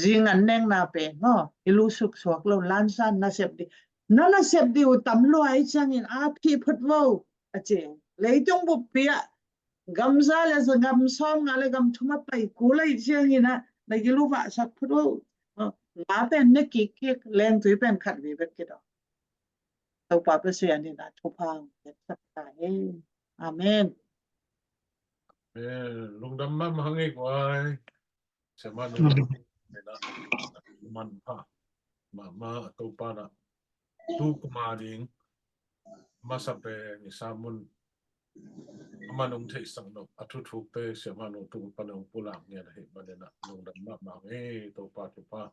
Zing an nekna pen maw i lu suksuak lo lansan na sep dih. Na na sep dih uh tam lua aih ciangin a phih phot vo a ci. Leitung buppi ah Gam za le za, gam sawm nga le gam thum a pai kul ahih ciangin ah na gil uh vahsak phot uh. Nga pen ne kikkik, lengtui pen khat vei bek kidawk. Topa Pasian in ah thupha hong piaksak ta hen. Amen. Amen. Lungdam mahmah ngei guai. Siamah nu, manpha mahmah. Topa in ah tu kum a ding masa pen i sermon a man hong theihsak nop a thuthukte siamah nu tung pan hong pulak ngiat ahih manin ah lungdam mahmah ngei. Topa thupha.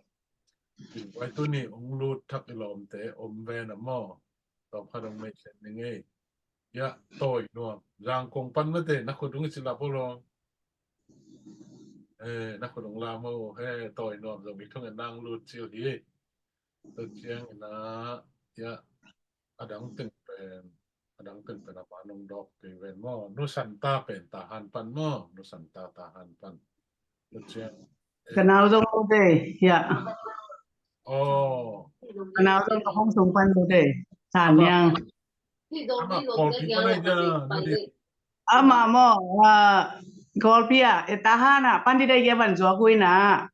Kin guai, tuni hong lut thak i lawmte om ve na maw? Tawm khat hong meih khen ni ngei. Ya, Tawi Nuam, Zangkong pan mate, na khut hong i ci lap aw law. Eh, na khut hong lam aw, he, Tawi Nuam zong i thungetna hong lut cil hi. Tua ciangin ah, ya, a dang teng pen, a dang teng pen a man hong dawk kei ven maw? Nu Santa pen Tahan pan maw? Nu Santa Tahan pan. Tua ciang, eh, ka nau zong lo de, ya. Oh. Ka nau zong ka hong sung pan lo de. San niang. Ama Kawlpi pan ai dia, nu di. Ama maw, ah, Kawlpi ah, eh, Tahan ah pan di dai gia van zuak uh in ah.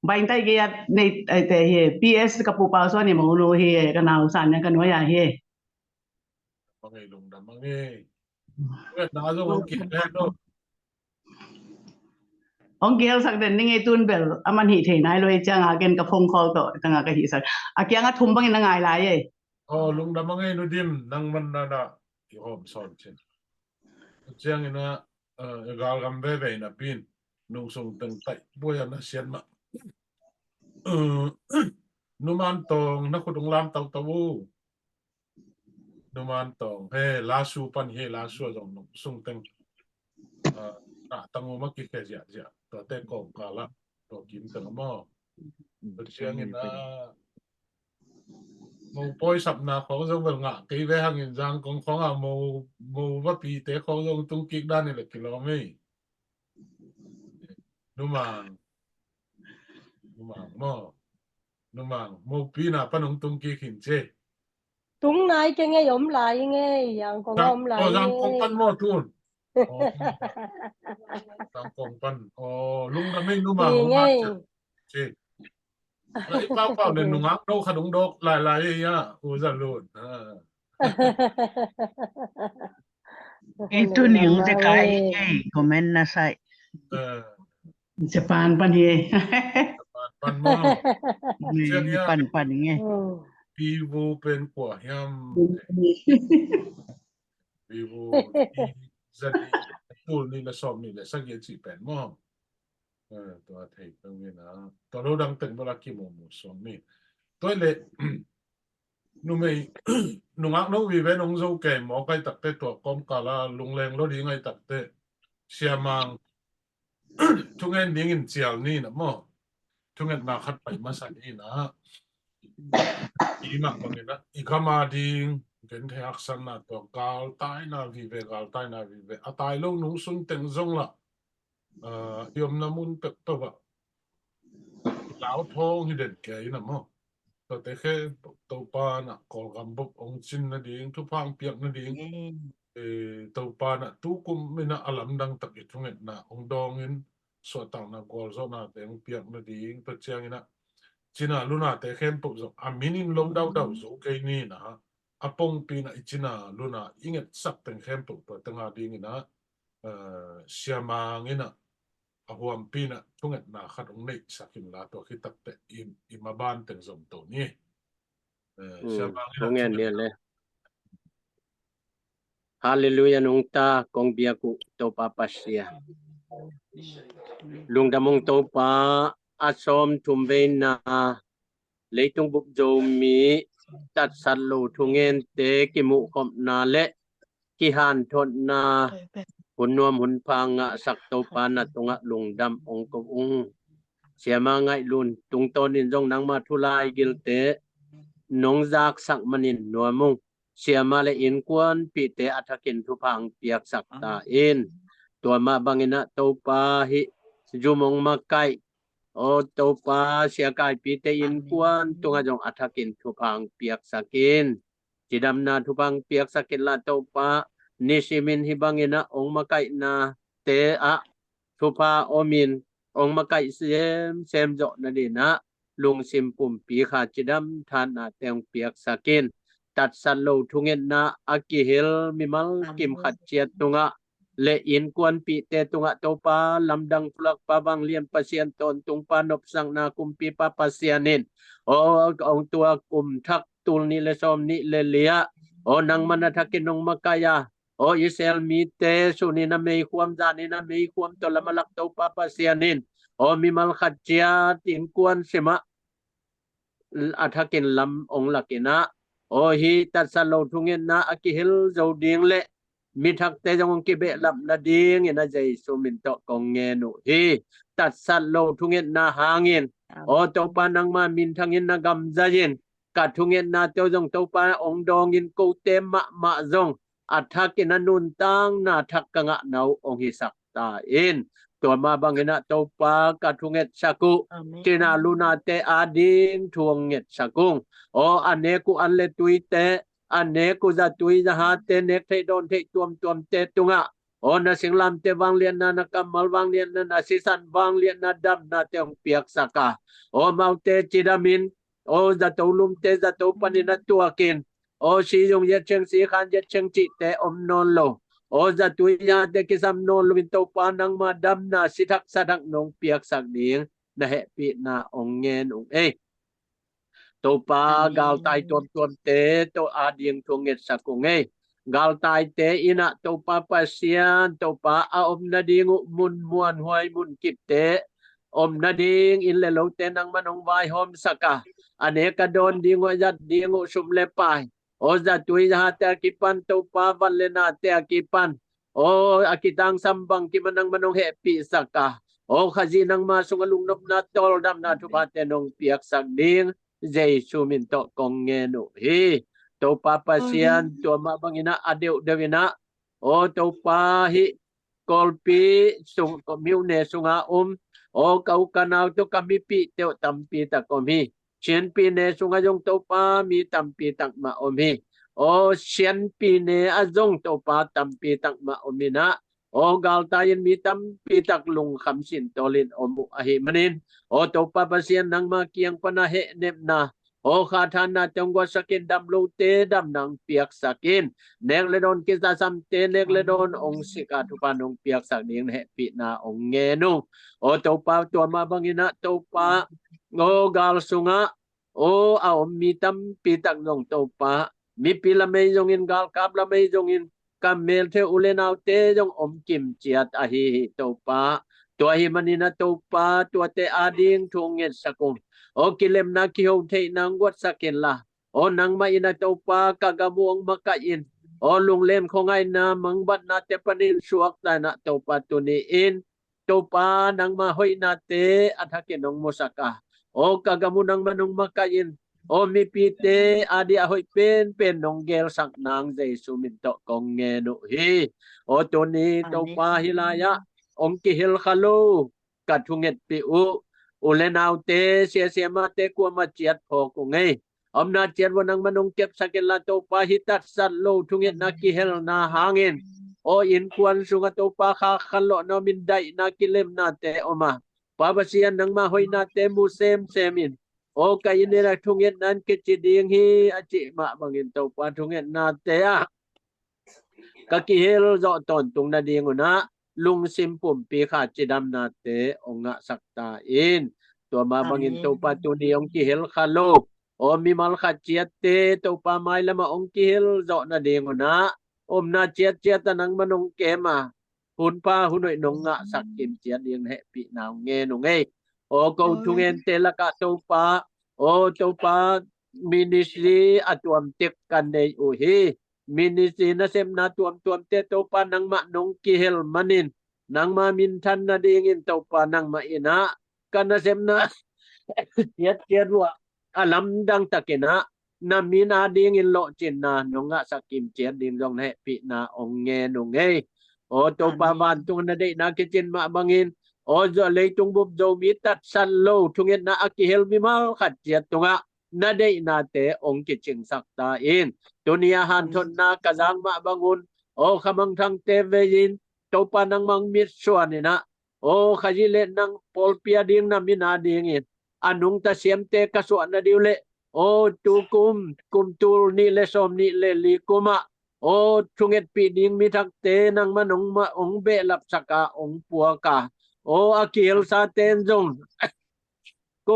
Bain tai gei at nei, eh, te hi, P S ka pu Pau Suan i mawnu hi, ka nau San niang ka nuai a hi. Dam a ngei, lungdam a ngei. Vet na zong hong kihel lo. Hong kihelsak den ni ngei tun bel, a man hih thei nai lo hi ciang a ken ka phone call tawh, tang a ka hihsak. A kiang a thum bangin na ngai lai e. Oh, lungdam a ngei Nu Dim, nang man na na, i hawm sawn cin. Ciangin ah, eh, galgam veve in a pin, nungsung teng taih buai a na sian mah. Eh, Nu Man Tawng, na khut hong lam tautau uh. Nu Man Tawng, he, Lasu pan hi, Lasu a zong nungsung teng. Ah, na tang uh ma kikhia ziahziah. Tuate kawmkal ah, tua kim teng a maw. Tua ciangin ah, mo pawi sapna khawng zong bel ngah kei ve hangin Zangkong khawng ah mo, mo vapite khawng zong tung kik dan hi le kilawm ei. Nu Mang. Nu Mang maw. Nu Mang, mopi na pan hong tung kik hin ci. Tung nai keng ei, om lai ngei, Zangkong a om lai ngei. Zangkong pan maw tun. Oh, Zangkong pan. Oh, lungdam ei Nu Mang, lungdam ei. Ci. Na i paupau le nungak no khat hong dawk lailai ei a, U Za Lun. Ah. Ei, tuni hong zekai ei, comment na sai. Eh. Japan pan hi. Japan pan maw. Ni, Japan pan nge. Hmm. Vivo pen kua hiam. Vivo, i zani, tul ni le sawm ni le sagih a cih pen maw. Eh, tua thei peuh nge na. Tua lo dang teng bala kimu mu sawm ni. Tua le, numei, nungak no vive nong zo kei maw kai takte tua kawmkal a lungleng lo ding ai takte. Siamang, thungen dingin cial ni na maw. Thungetna khat pai masa ni na. I mah bangin ah, i gam a ding, genthei haksatna tua galtaina vive, galtaina vive. A tai lo nungsun teng zong lah, ah, i omna mun pekpek ah lau thawng hi den kei na maw. Tuate khempeuh Topa in ah Kawlgam bup hong cin nading, thupha hong piak nading. Amen. Eh, Topa in ah tukum in ah a lamdang tak i thungetna hong dawngin, suahtakna gualzawhnate hong piak nading, tua ciangin ah cina lunate khempeuh zong a min in lo daudau zo kei ni na. A pongpi in ah i cina luna i ngetsak teng khempeuh tua teng a dingin ah, eh, siamang in ah a huampi in ah thungetna khat hong neihsak inla tua khit takteh i, i maban teng zom to ni. Eh, hmm, siamang in ah thungen thungetna le. Halleluiah, nungta kong biak uh Topa Pasian. Lungdam ung Topa, a sawm thum veina leitung bup Zomi tatsat lo thungente kimuhkhopna le kihanthotna, hun nuam hun pha ngahsak Topa na tungah lungdam ong ko ung. Siama Ngaih Lun tungtawnin zong nangma thu laigilte nong zaksak manin nuam ung. Siama le innkuanpihte a thakin thupha ang piaksak ta in. Tua mah bangin ah Topa hih zum ong makaih, aw Topa, sia Kaipite innkuan tungah zong a thakin thupha ang piaksak in. Cidamna thupha ang piaksak inla Topa, nisimin hih bangin ah hong makaihna te ah thupha omin hong makaih semsem zawh nadingin ah lungsim pumpi kha cidam thahatna te hong piaksak in. Tatsat lo thungetna a kihel mimal kim khat ciat tungah le innkuanpihte tungah Topa lamdang pulakpa vanglian Pasian tawntungpa nopsakna kumpipa Pasian in aw hong tua kum thak tul nih le sawm nih le li ah aw nangman a thakin hong makaih a aw Israel mite sunin a meikhuam zanin a meikhuam tawh lam a lak Topa Pasian in aw mimal khat ciat innkuan simah a thakin lam hong lakin ah aw hih tatsat lo thungetna a kihel zo ding le mi thakte zong hong kibehlap nadingin a Jesu min tawh kong ngen uh hi. Tatsat lo thungetna hangin aw Topa nangma minthangin na gamzai in ka thungetnate uh zong Topa hong dawngin kote mahmah zong a thakin a nuntakna thak ka ngahna uh hong hisak ta in. Tua mah bangin ah Topa ka thungetsak uh cina lunate ading thu hong ngetsak ung. Aw a nek uh an le tuite a nek uh zatui zahate nek theih dawn theih tuamtuamte tungah aw na singlamte vangliatna na kammal vangliatna na sisan vangliatna damnate hong piaksak a aw amaute cidamin aw zato lumte zato panin a tuakin aw si zung yet ceng si khan yet ceng cihte om nawn lo aw zatui zahate kisam nawn loin Topa nangma damna si thak sa thak nong piaksak ding na hehpihna hong ngen ung ei. Topa galtai tuamtuamte tawh ading thu hong ngetsak ung ei. Galtaite in ah Topa Pasian Topa a om nading uh mun muanhuai mun kipte om nadingin le lote nangman hong vaihawmsak a a nek a dawn ding uh a zat ding uh sum le pai aw zatui zahate a kipan Topa van le nate a kipan aw a kitangsam bangkim a nangman hong hehpihsak a aw Khazih nangma sungah lungnopna tawldamna thuphate nong piaksak ding Jesu min tawh kong ngen uh hi. Topa Pasian tua mah bangin ah a deuhdeuh in ah aw Topa hih Kawlpi sung myone sunga om aw ka u ka nau tawh ka mipihte uh tampi tak om hi. Sianpi ne sungah zong Topa mi tampi tak mah om hi. Aw Sianpi ne ah zong Topa tampi tak mah om in ah aw galtai in mi tampi tak lungkham sintawlin om uh ahih manin aw Topa Pasian nangma kiang pana hehnepna aw khathanna te hong guatsak in dam lote damna hong piaksak in nek le dawn kisasamte nek le dawn hong sik a thupha nong piaksak ding na hehpihna hong ngen ung. Aw Topa tua mah bangin ah Topa aw gal sungah aw a om mi tampi tak zong Topa mipi lamei zongin galkap lamei zongin ka melthei u le naute zong om kimciat ahi hi Topa. Tua ahih manin ah Topa tuate ading thu hong ngetsak ung. Aw kilemna kiho theihna hong guatsak inla aw nangmah in ah Topa ka gam uh hong makaih in aw lunglem khuangaihna mangbatnate panin suakta in ah Topa tuni in Topa nangma hoihnate a thakin hong musak a aw ka gam uh nangman hong makaih in aw mipite ading a hoih penpen nong gelsak nang Jesu min tawh kong ngen uh hi. Aw tuni Topa hih lai-ah hong kihel kha lo ka thungetpih uh u le naute siasia mate kuamah ciat phawk ung ei. Omna ciat vua nangman hong kepsak inla Topa hih tatsat lo thungetna kihelna hangin aw innkuan sungah Topa khakhan lawhna om in daihna kilemnate om a Pa Pasian nangma hoihnate mu semsem in aw ka inn in ah thungetna in kici ding hi a cih mah bangin Topa thungetnate ah ka kihel zawh tawntung nading un ah lungsim pumpi kha cidamnate hong ngahsak ta in. Tua mah bangin Topa tuni hong kihel kha lo aw mimal khat ciatte Topa mailamah hong kihel zawh nading un ah omna ciatciat ah nangman hong kem a hunpha hun hoih nong ngahsak kimciat ding na hehpihna hong ngen ung ei. Aw ko thungente lakah Topa aw Topa ministry a tuamtek ka nei uh hi. Ministry nasepna tuamtuamte Topa nangmah nong kihel manin nangma minthan nadingin Topa nangmah in ah ka nasepna ciatciat uh ah a lamdang takin ah na min adingin lawhcinna nong ngahsak kimciat ding zong na hehpihna hong ngen ung ei. Aw Topa vantung na deihna kicin mah bangin aw zawh leitung bup Zomi tatsat lo thungetna a kihel mimal khat ciat tungah na deihnate hong kicingsak ta in. Tuni a hanthotna ka zak mah bangun aw kha mangthangte vei-in Topa nangmah hong mitsuan in ah, aw Khazih le nang pawlpi a ding na min a dingin a nungta siamte ka suah nading uh leh, aw tukum, kum tul nih le sawm nih le li kum ah, aw thungetpih ding mi thakte nangmah hong ma-, hong behlapsak a, hong puak a, aw a kihelsate in zong ko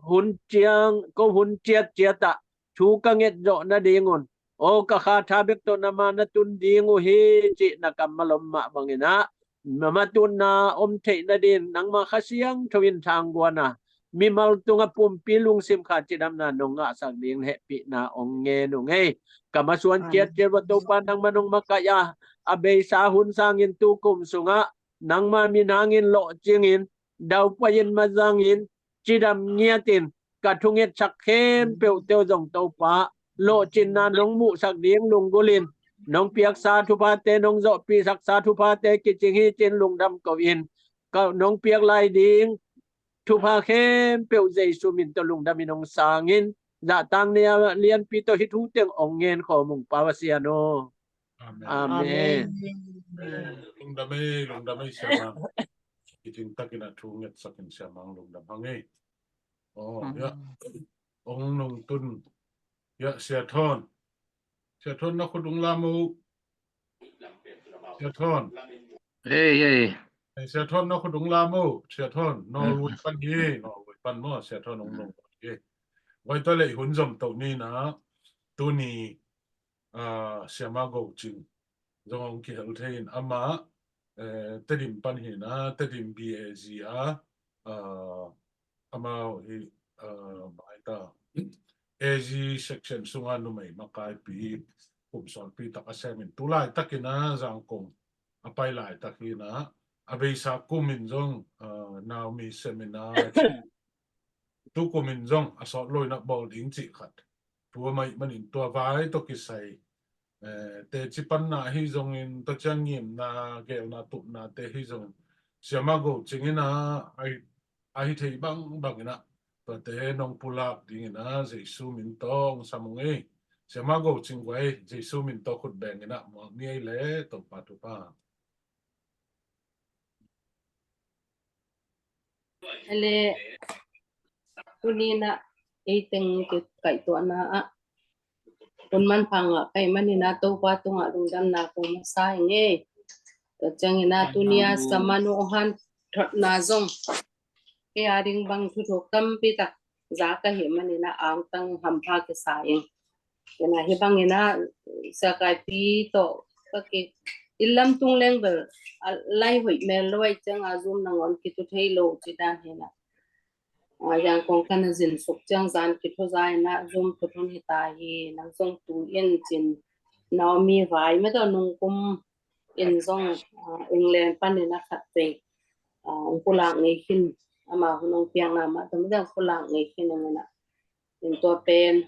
hun ciang, ko hun ciatciat ah thu ka nget zawh nadingun, aw ka kha tha bek tawh na ma na tun ding uh hi, cih na kammal om mah bangin ah, na ma tutna om theih nadin nangmah Kha Siangtho in thangguan a, mimal tungah pumpi lungsim kha cidamna nong ngahsak ding hehpihna hong ngen uh ngei. Ka masuan ciatciat uh ah Topa nangmah nong makaih a, a beisa hun sangin tukum sungah nangmah min hangin lawhcingin, daupai-in mazangin, cidam ngiatin, ka thungetsak khempeuhte uh zong Topa lawhcinna nong muhsak ding lunggulhin, nong piaksa thuphate, nong zawhpihsaksa thuphate kicing hi cin lungdam ko-in, ka nong piak lai ding thupha khempeuh Jesu min tawh lungdamin hong sangin, zahtang nia lianpi tawh hih thu teng hong ngen khawm ung, Pau a Sian aw. Amen. Amen. Amen. Lungdam ei, lungdam ei, Siama. Kiting takin a thu ngetsakin Siama hong lungdam hang ei. Oh, ya. Hong nungtun. Ya, Sia Thawn. Sia Thawn na khut hong lam uh. Sia Thawn. Hey, hey. Hey, Sia Thawn na khut hong lam uh. Sia Thawn. Norway pan hi, Norway pan maw, Sia Thawn hong nung hi. Vai ta leh hun zom to ni na. Tuni ah, Siama Go Cing zong hong kihel thei in amah, eh, Tedim pan hi na, Tedim B A G a, ah, amau hi, ah, mai ta, A G section sunga numei makaipi, kum sawlpi tak a sem in, tu laitakin a Zangkong a pai laitak hi na, a beisa kum in zong, ah, Naomi seminar tukum in zong a sawt lo in a bawl ding cih khat. Tua mah ahih manin tua vai tawh kisai, eh, teci panna ahi zongin, tua ciang ngimna, geelna, tupnate ahi zongin, Siama Go Cing in a, ahi, ahi thei bangbang in a, tuate nong pulak ding in a, Jesu min tawh hong sam ung ei. Siama Go Cing guai, Jesu min tawh khut beng in a, muak ni ei le, Topa thupha. Ele, tuni na, ei teng kikaihtuahna ah, hun manpha ngah ka hih manin a Topa tungah lungdamna kong masa ing ei. Tua ciangin a tuni a Siama nu hong hanthotna zong kei a ding bang thuthuk tampi tak za ka hih manin a angtang hampha kisa ing. Ina hih bangin a Sia Kaipi tawh ka ki, inn lam tung leng bel a lai hoih mel lo ahih ciang a Zoom nangawn kitu thei lo ci dan hi na. A, Zangkong ka na zin suk ciang zan kithu za in a Zoom thu thun hi ta hi, nang zong tu in cin Naomi vai mah tawh nungkum in zong, a, England panin a khat vei, a, hong pulak ngei khin, ama hun hong piakna mah tawh mah tawh hong pulak ngei khin ing in a. In tua pen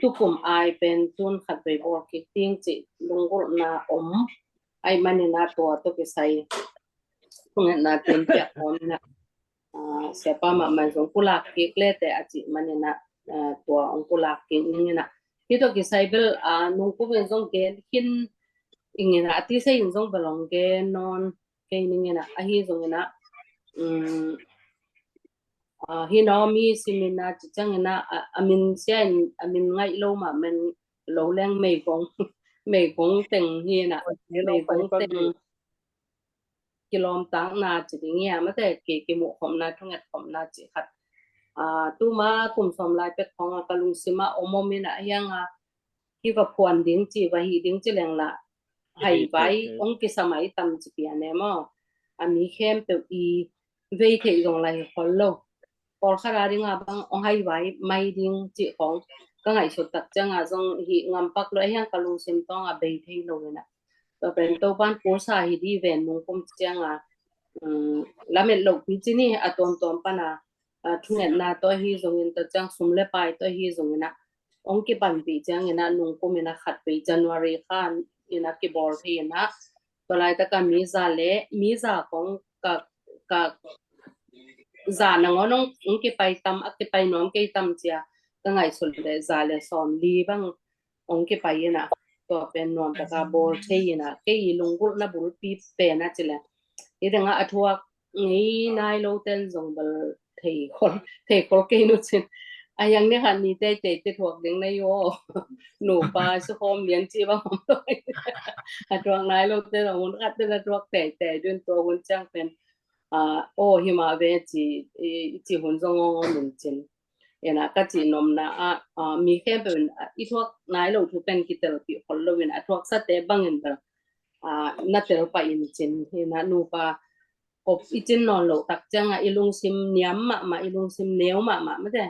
tukum ai pen tun khat vei bawl kik ding cih lunggulhna om ahih manin a tua tawh kisai thungetna tun piak om in a, a, Siapa mahmah zong pulak kik le teh a cih manin a, a, tua hong pulak kik ning in a. Hih tawh kisai bel, a, nungkum in zong gen khin ing in a, a tisa in zong bel hong gen nawn kei ning in a, ahi zongin a, um, a, hih Naomi simin a ci ciangin a, a, a min sia in, a min ngaih lo mah men lo leng meigong, meigong teng hi in a, meigong teng kilawmtatna ci ding hi a, mate ki, kimuh khopna, thunget khopna ci khat. A, tuma kum sawm lai pek khawng a ka lungsim a om om in a, hiang a, hi va phuan ding ci, va hih ding ci leng la, hai vai hong kisam a i tam ci pian e maw. A mi khempeuh i vei theih zong lai hi khol lo. Pawlkhat a ding a bang hong hai vai mai ding cih khawng ka ngaihsut tak ciang a zong hih ngampak lo, a hiang ka lungsim tawng a bei thei lo in a. Tua pen Topan pulsa hi di ven nungkum ciang a, um, lamet loh pi ci ni a tuamtuam pan a, a, thungetna tawh ahi zongin, tua ciang sum le pai tawh ahi zongin a, hong kipanpih ciangin a nungkum in a khat vei January kha in a kibawl thei in a, tua laitak a mi za le, mi za kong ka, ka za nangawn hong, hong kipai tam, a kipai nuam kei tam cia ka ngaihsut le za le sawm li bang hong kipai in a. tua pen nuam taka bawl thei ina, kei i lunggulhna bulpi pen a ci leng, i dang a thuak ngei nai lo ten zong bel thei khol, thei khol kei nu cin. A yang ni khat ni teitei te thuak ding na hi aw. Nupa si khawm lian ci bang om lo. A thuak nai lo ten zong hun khat ten a thuak teitei dun tua hun ciang pen, ah, aw, hi mah ve ci, i, i ci hun zong om om in cin. Ina ka cih nopna ah, ah, mi khempeuh in, ah, i thuak nai lo thu pen kitelpih khol lo in a thuaksate bangin bel, ah, na tel pah in cin. Ina nupa kop i cin nawn loh tak ciangah i lungsim niam mahmah, i lungsim neu mahmah mate.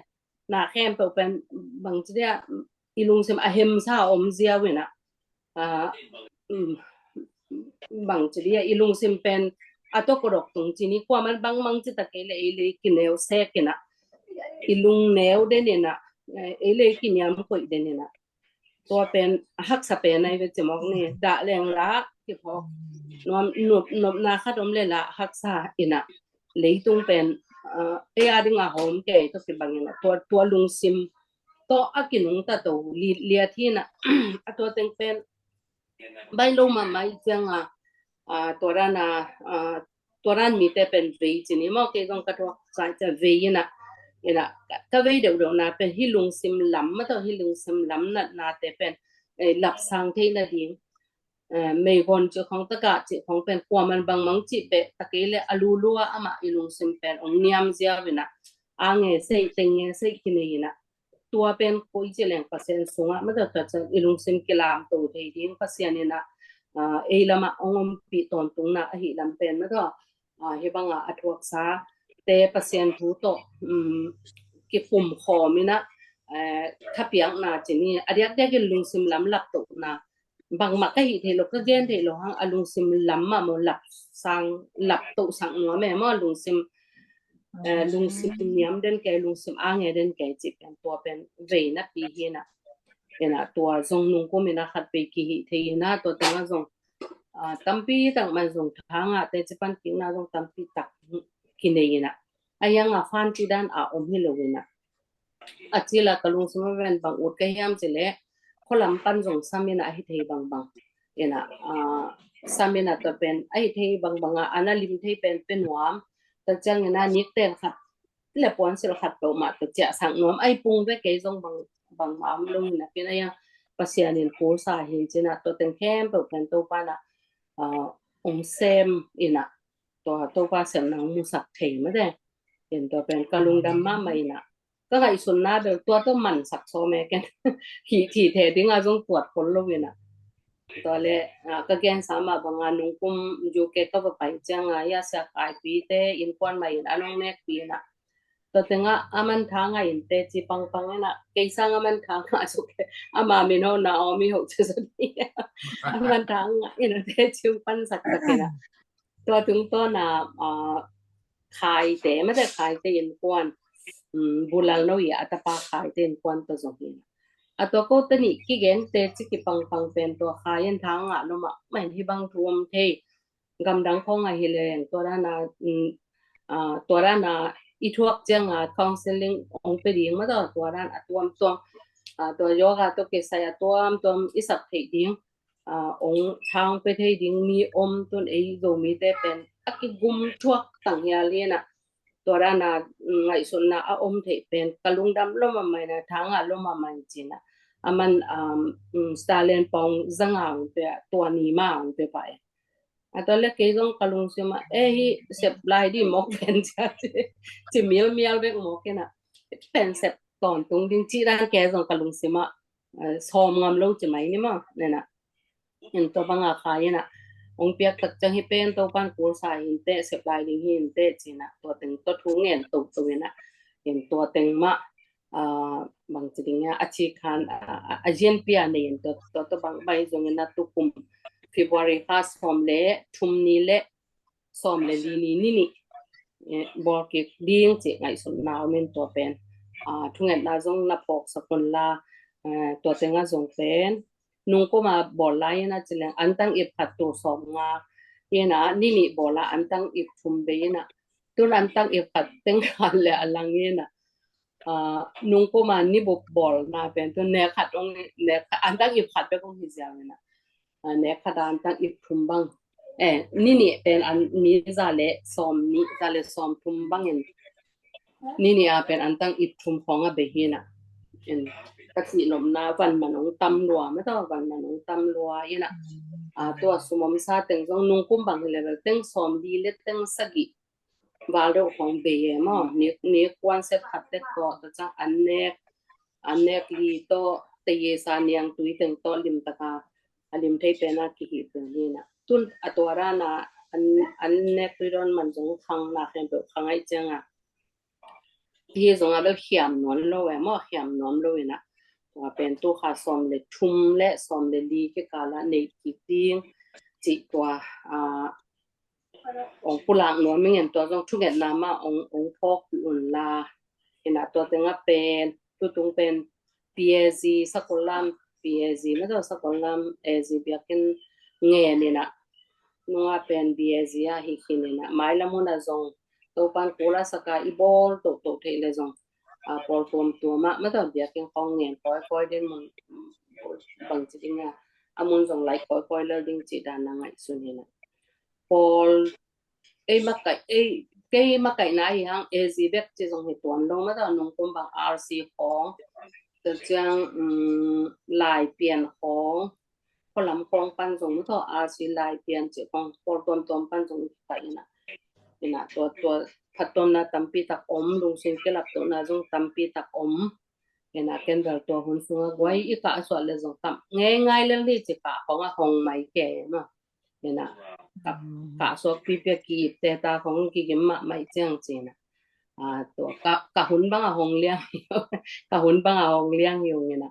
Na khempeuh pen bangci dia i lungsim a hemsa a om ziau ina, ah, um, bangci dia i lungsim pen a to kodok tung cini kuaman bangmang ci ta kei le ei le kineu sek ina, i lung neu den ina, eh, ei le kiniam koih den ina. Tua pen a haksa pen ai ve ci mawk ni, dah leng lah kiphawk. Nuam, nuam, nuamna khat om le lah haksa ina. Leitung pen, ah, ei a ding a hawm kei to kibang ina. Tua, tua lungsim to a kinungta to li, liat hi ina. A tua teng pen bai lo mahmah i cianga, ah, tua dan a, ah, tua dan mite pen vei cini maw, kei zong ka thuak sai cia vei ina, ina ka, ka vei deuhdeuhna pen hi lungsim lam mah tawh hi lungsim lam natnate pen, eh, lapsang theihna ding. Eh, meigawm cih khawng, taka cih khawng pen kuaman bangmang cih beh ta kei le a lulua amah i lungsim pen ong niam ziau ina, a nge sei, teng nge sei kinei ina. Tua pen koi ci leng Pasian sungah mah tawh, tua ciang i lungsim kilamto thei ding Pasian ina, ah, ei lamah ong ompih tawntungna ahi lam pen mah tawh, ah, hi banga a thuaksate Pasian thu tawh, um, kikum khawm ina, eh, thapiakna cini a diakdiak in lungsim lam laptohna bangmah ka hih theih loh, ka gen theih loh hang a lungsim lam mah maw, lapsang, laptohsak nuam e maw, lungsim, eh, lungsim niam den kei, lungsim a nge den kei cih pen tua pen veina pi hi ina. Ina tua zong nungkum ina khat vei kihih thei ina, tua tengah zong, ah, tampi tak man zong thangahte ci pan kikna zong tampi tak kinei ina. A yang a fan ci dan a om hi lo ina. A cila ka lungsim a ven bang ut ka hiam ci le, khualam pan zong sam ina ahi thei bangbang ina, ah, sam ina tua pen ahi thei bangbang a, ana lim thei pen pe nuam. Tua ciang ina niktel khat le puansil khat peuhmah tua ciah sak nuam ahi pung ve kei zong bang, bangmah om lo ina, pen a yang Pasian in kulsa hi cina tua teng khempeuh pen Topa na, ah, ong sem ina, tua Topa semna ong musak thei mah de. Pen tua pen ka lungdam mahmah ina. Ka ngaihsutna bel tua tawh mansak sawm e ken. Hih thih thei dinga zong tuat khol lo ina. Tua le, ah, ka gensa mah banga nungkum U K ka va pai cianga, ya sia kaipite innkuan mah in a nong nekpi ina. Tua tengah a man tha ngah in teci pangpang ina. Kei sang a man tha ngah suk e. Ama min ho na om i ho ci suk ni. A man tha ngah ina teci pansak tak ina. Tua tungtawna, ah, Khaite, mate Khaite innkuan, um, Bulal no i a tapa Khaite innkuan tua zong hi. A tua ko tani kigente ci kipangpang pen tua Khai in tha ngah lo mah, mah in hi bang thu om thei. Gamdang khawng ahi leng, tua dana, um, ah, tua dana i thuak cianga counseling ong pe ding mah tua, tua dan a tuamtuam, ah, tua yoga tua kisai a tuamtuam i sak theih ding. Ah, ong thang pe thei ding mi om tun ei Zomite pen a kigum thuak tang hial ina. Tua dana, mm, ngaihsutna a om theih pen ka lungdam lo mahmah ina, tha ngah lo mahmah in cina. A man, um, mm, Stalin pawng zanga ong pe a, tua ni ma ong pe pah e. A tua le kei zong ka lungsim a, e hi sep lai di mawk pen cia ci, ci mialmial bek mawk ina. Pen sep tawntung ding ci dan kei zong ka lungsim a, eh, sawm ngam lo ci mai ni maw, nena. In tua banga Khai ina ong piak tak ciang hi pen Topan kulsa hinte, sep lai ding hinte cina, tua teng tua thu ngen toto ina. In tua teng mah, ah, bang ci ding a, a ci khan, a, a, a zian pia nei in tua, tua, tua bang bai zong ina tu kum February kha sawm le thum ni le sawm le li ni ni ni, eh, bawl kik ding ci ngaihsutna om in tua pen, ah, thungetna zong na phawksak un la, eh, tua tenga zong pen nungkuma bawl lai ina ci leng antang ip khat tu sawm nga ina, ni ni bawl a antang ip thum bei ina, tun antang ip khat teng khat le a lang ina. Nungkum a ni bup bawlna pen tu nek khat ong, nek khat, antang ip khat bek ong hi ziau ina. Nek khat a antang ip thum bang, eh, ni nih pen an, ni za le sawm nih, za le sawm thum bangin ni nih a pen antang ip thum khawng a bei hi ina. Ka cih nopna van man ong tam lua, mata van man ong tam lua ina. Tua sum omsa teng zong nungkum bang hi level teng sawm li le teng sagih val deuh khawng bei e maw. Nik, nik kuan set khat tek tawh, tua ciang an nek, an nek li tawh, tei e sa niang tui teng tawh limtaka a lim thei pena kihih pen hi ina. Tun a tua rana an, an nek tui dawn man zong khang na khempeuh khang aih cianga hi zong a bel khiam nuam lo e maw, khiam nuam lo ina. Tua pen tu kha sawm le thum le sawm le li kikala nei kik ding cih tua ong pulak nuam ing in, tua zong thungetna mah ong, ong phawk pih un la. Ina tua tenga pen, tutung pen P A G, Sakollam P A G, na tua Sakollam A G biakinn ngen ina. Nunga pen P A G a hi khin ina. Mailam huna zong Topan kula saka i bawl tohtoh theih le zong a pawl tuamtuam ah, mata biakinn khawng ngen kawikawi den mun bang ci ding a, a mun zong laih kawikawi lel ding cih dan na ngaihsun hi na. Pawl, ei makaih, ei, kei makaihna hi hang A Z bek ci zong hi tuan lo, mata nungkum bang R C khawng, tua ciang, um, Laipian khawng, khualam khawng pan zong, mata R C Laipian ci khawng, pawl tuamtuam pan zong hi kha ina. Ina tua, tua phattuamna tampi tak om, lungsim kilaptohna zong tampi tak om. Ina ken bel tua hun sunga guai i kah suah le zong tam ngeingai lel hi ci, kah khawng a hong mai kei maw. Ina kah, kah suak pipi a ki-ip te ta khawng kigim mahmah ciang ci ina. Tua kah, kah hun bang a hong liang hi, kah hun bang a hong liang hi ung ina.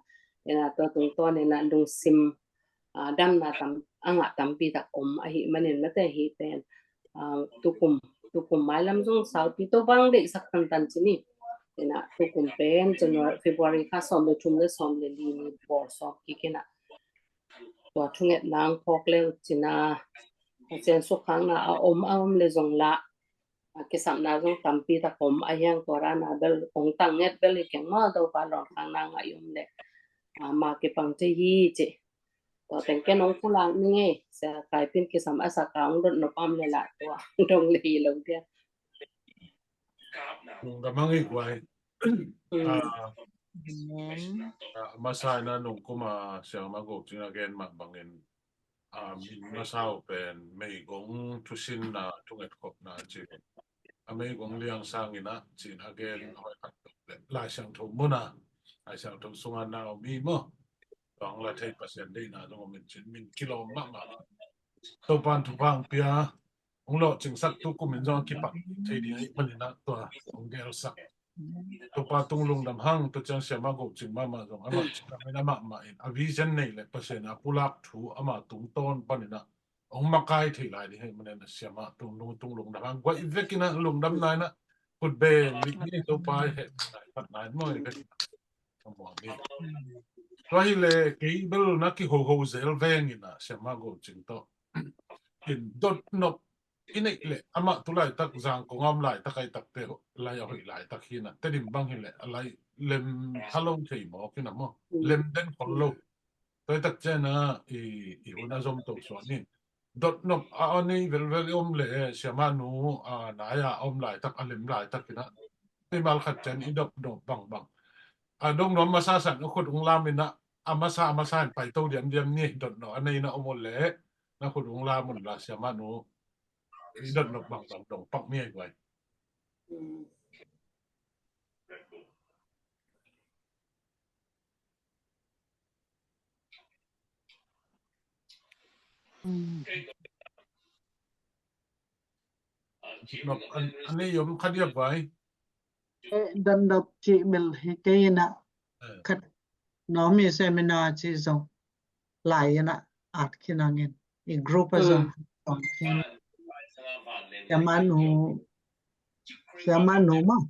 Ina tua tungtawn ina lungsim damna tam, a ngah tampi tak om ahih manin mate hi pen tukum, tukum mailam zong saupi to bang deihsak tantan ci ni. Ina tukum pen January, February kha sawm le thum le sawm le li ni bawl sawm kik ina. Tua thungetna ang phawk le uh cina, Pasian sukkhakna a om, a om le zong lah a kisapna zong tampi tak om a hiang tua rana bel ong tang nget bel hi keng maw, Topa lawngkhakna ngah i om le ma kipang thei hi ci. Tua teng ken ong pulak ning ei, Sia Kaipin kisam a saka ong dot nop a om le lah tua dong le hi lo dia. Lungdam hang i guai. Masa ina nungkum a Siama Go Cing a gen mah bangin masa uh pen meigong thusinna thungetkhopna ci. A meigong liang sang ina cin a gen hoi khat le Lai Siangtho muna, Lai Siangtho sunga na om hi maw. Tuang la thei Pasian deihna zong om in cin min kilawm mahmah. Topan thupha ong pia, ong lawhcingsak tukum in zong a kipat thei ding ahih manin ah tua ong gelsak. Topa tung lungdam hang, tua ciang Siama Go Cing mahmah zong amah cing lam in amah mah in a vision nei le Pasian a pulak thu ama tungtawn panin ah ong makai thei lai ding ahih manin ah Siama tung lung, tung lungdam hang. Guai vek ina lungdamna ina khut beng lik ni, Topa i heh nai pat nai maw i vek ina. Tua hi le kei bel na kihoho zel veng ina Siama Go Cing tawh in dot nop i neih le amah tu laitak Zangkong a om laitak, a i takte lai a hoih laitak hi na, Tedim bang hi le a lai lem pha lo thei mawk hi na maw, lem den khol lo. Tua i tak ciang a i, i hun a zom to suan in dot nop a, a nei velvel i om le Siama nu a nai a om laitak, a lem laitak hi na, i mal khat ciang i dot nop bangbang a dong nuam masa san a khut ung lam in a, a masa a masa in pai to diamdiam ni, dot nop a nei na om uh le na khut ung lam un la Siama nu. I dot nop bangbang dong pak mi ai guai. Nop an, an ei om kha diak guai. Eh, dot nop cih mel hi kei na. Eh. Khat Naomi seminar ci zong lai ina at khin hangin i group a zong tong khin. Siama nu, Siama nu maw,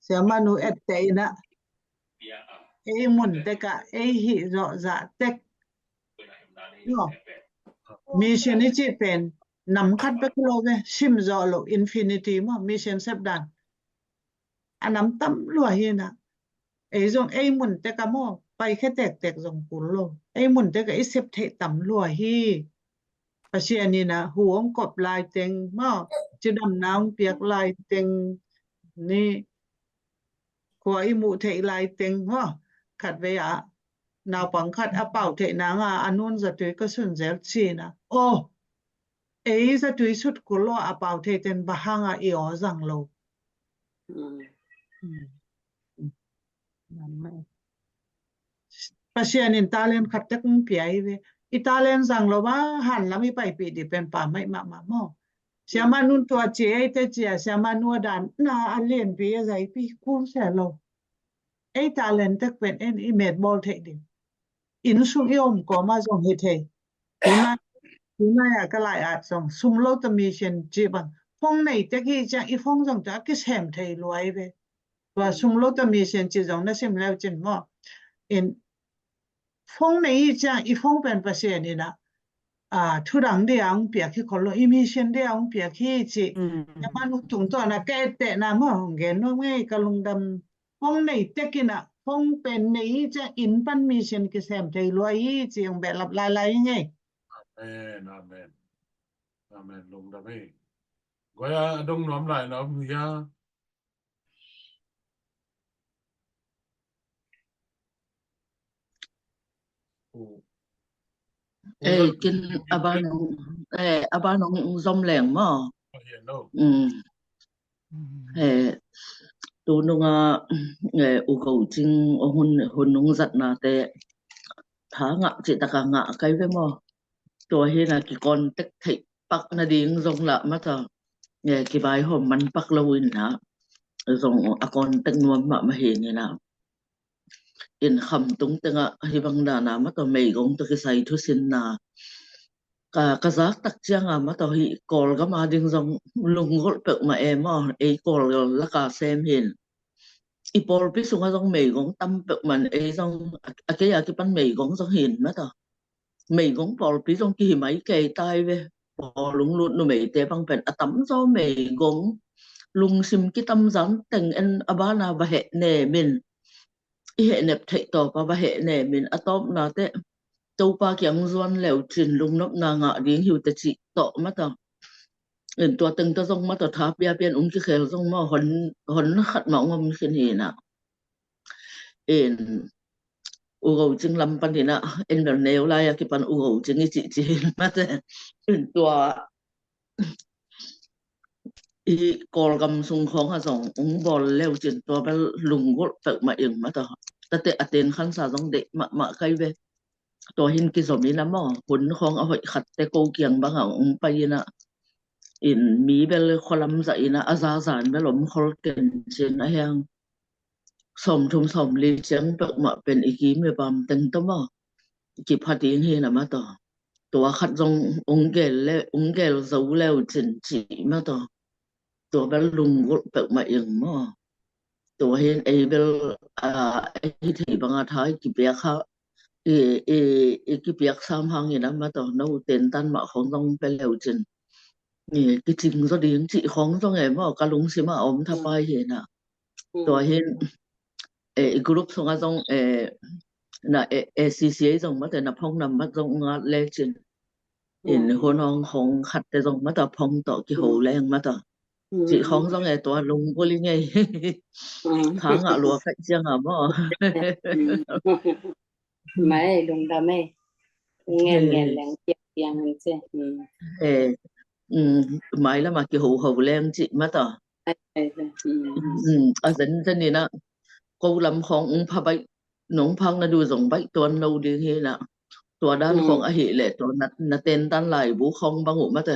Siama nu et te ina ei mun tek a ei hih zawh zah tek. Mission i cih pen nam khat bek lo ve, sim zawh lo, infinity maw, mission sep dan. A nam tam lua hi na. Ei zong ei mun tek a maw, paikhia tektek zong kul lo. Ei mun tek a i sep theih tam lua hi. Pasian in a hu hong kop laiteng maw, cidamna hong piak laiteng, ni khua i muh theih laiteng maw, khatvei ah naupang khat a pau theih nanga a nun zatui ka sun zel cina. Oh, ei zatui sut kul lo a pau thei ten bang hanga i aw zang lo. Mm. Mm. Pasian in talent khat tek hong pia hi ve. I talent zang lo a hanlam i paipih dih pen pammaih mahmah maw. Siama nun tua ci ei te cia, siama nu a dan na a lianpi a zaipi kul se lo. Ei talent tek pen en i met bawl theih ding. Inn sung i om kawma zong hi thei. Tunai, tunai a ka lai at zong sum lo ta mission ci bang. Phone nei tek hi ciang i phone zong ta kisem thei luai ve. Tua sum lo ta mission ci zong na sim leu cin maw. In phone nei hi ciang i phone pen Pasian in a, a, thudang dia hong piak hi khol lo, i mission dia hong piak hi ci. Mm. Siama nu tungtawn a ka ettehna maw hong gen nuam ngei ka lungdam. Phone nei tek in a, phone pen nei hi ciang inn pan mission kisem thei luai hi ci hong behlap lailai hi ngei. Amen, amen. Amen, lungdam ei. Guai a dong nuam lai na om hia. Eh, kin a ban hong, eh, a ban hong zom leng maw. Mm. Eh, tu nunga, eh, U Go Cing hun, hun nung zatnate tha ngah cih taka ngah kai ve maw. Tua hi na ki contact theih pak nading zong lah mata, eh, kivaihawm man pak lo in na zong a contact nuam mahmah hi ni na. In Khamtung tengah hih bang dana mata meigong tawh kisai thusinna ka, ka zak tak cianga mata hih Kawlgam a ding zong lunggulh peuhmah e maw, ei Kawl laka sem hin. I pawlpi sungah zong meigong tam peuhmah in ei zong a, a kei a kipan meigong zong hin mata. Meigong pawlpi zong kihi mai kei tai ve. Pawl lunglut numeite bang pen a tamzaw meigong lungsim kitamzan teng en a bana va heh nemin. I hehnep theih tawpa va heh nemin a tawpna teh Topa kiang zuan leu cin lungnopna ngah ding hiute cih tawh mata. In tua teng tawh zong mata tha piapian um kikhel zong maw hon, hon khat mah ung om khin hi na. In U Go Cing lam pan hi na, en bel neu lai a kipan U Go Cing i cih cih hin mate. In tua i Kawlgam sung khawng a zong ung bawl leu cin tua bel lunggulh peuhmah ing mata. Tate a ten khansa zong deih mahmah kai ve. Tua hin kizom in a maw, hun khawng a hoih khatte ko kiang banga ung pai in a. In mi bel khualam zah in a, a zazan bel om khol ken cin a hiang. Sawmthum sawmli ciang peuhmah pen i kim i bam teng tawh maw. Kipha ding hi na mata. Tua khat zong ung gel le, ung gel zo leu cin cih mata. Tua bel lunggulh peuhmah ing maw. Tua hin ei bel, a, ei thei banga tha i kipiak ha, i, i, i kipiak sam hangin a mata no tentan mah khawng zong pe leu cin. I kicing zaw ding cih khawng zong e maw, ka lungsim a om thapai hi na. Tua hin, eh, i group sungah zong, eh, na, eh, A C C A zong mate na phone number zong ngat le cin. In hun hong khong khatte zong mata phone tawh kiho leng mata. Cih khawng zong e tua lunggulh i ngei. Tha ngah lua kaih cianga maw. Mai lungdam e. Ngen ngen leng piang piang ci. Eh, mm, mai lama kiho ho leng cih mata. Mm, a zen zen in a ko lam khawng ung pha baih nong phak na du zong baih tuan lo ding hi na. Tua dan khawng ahih leh tua na, na tentan laibu khawng bang uh mate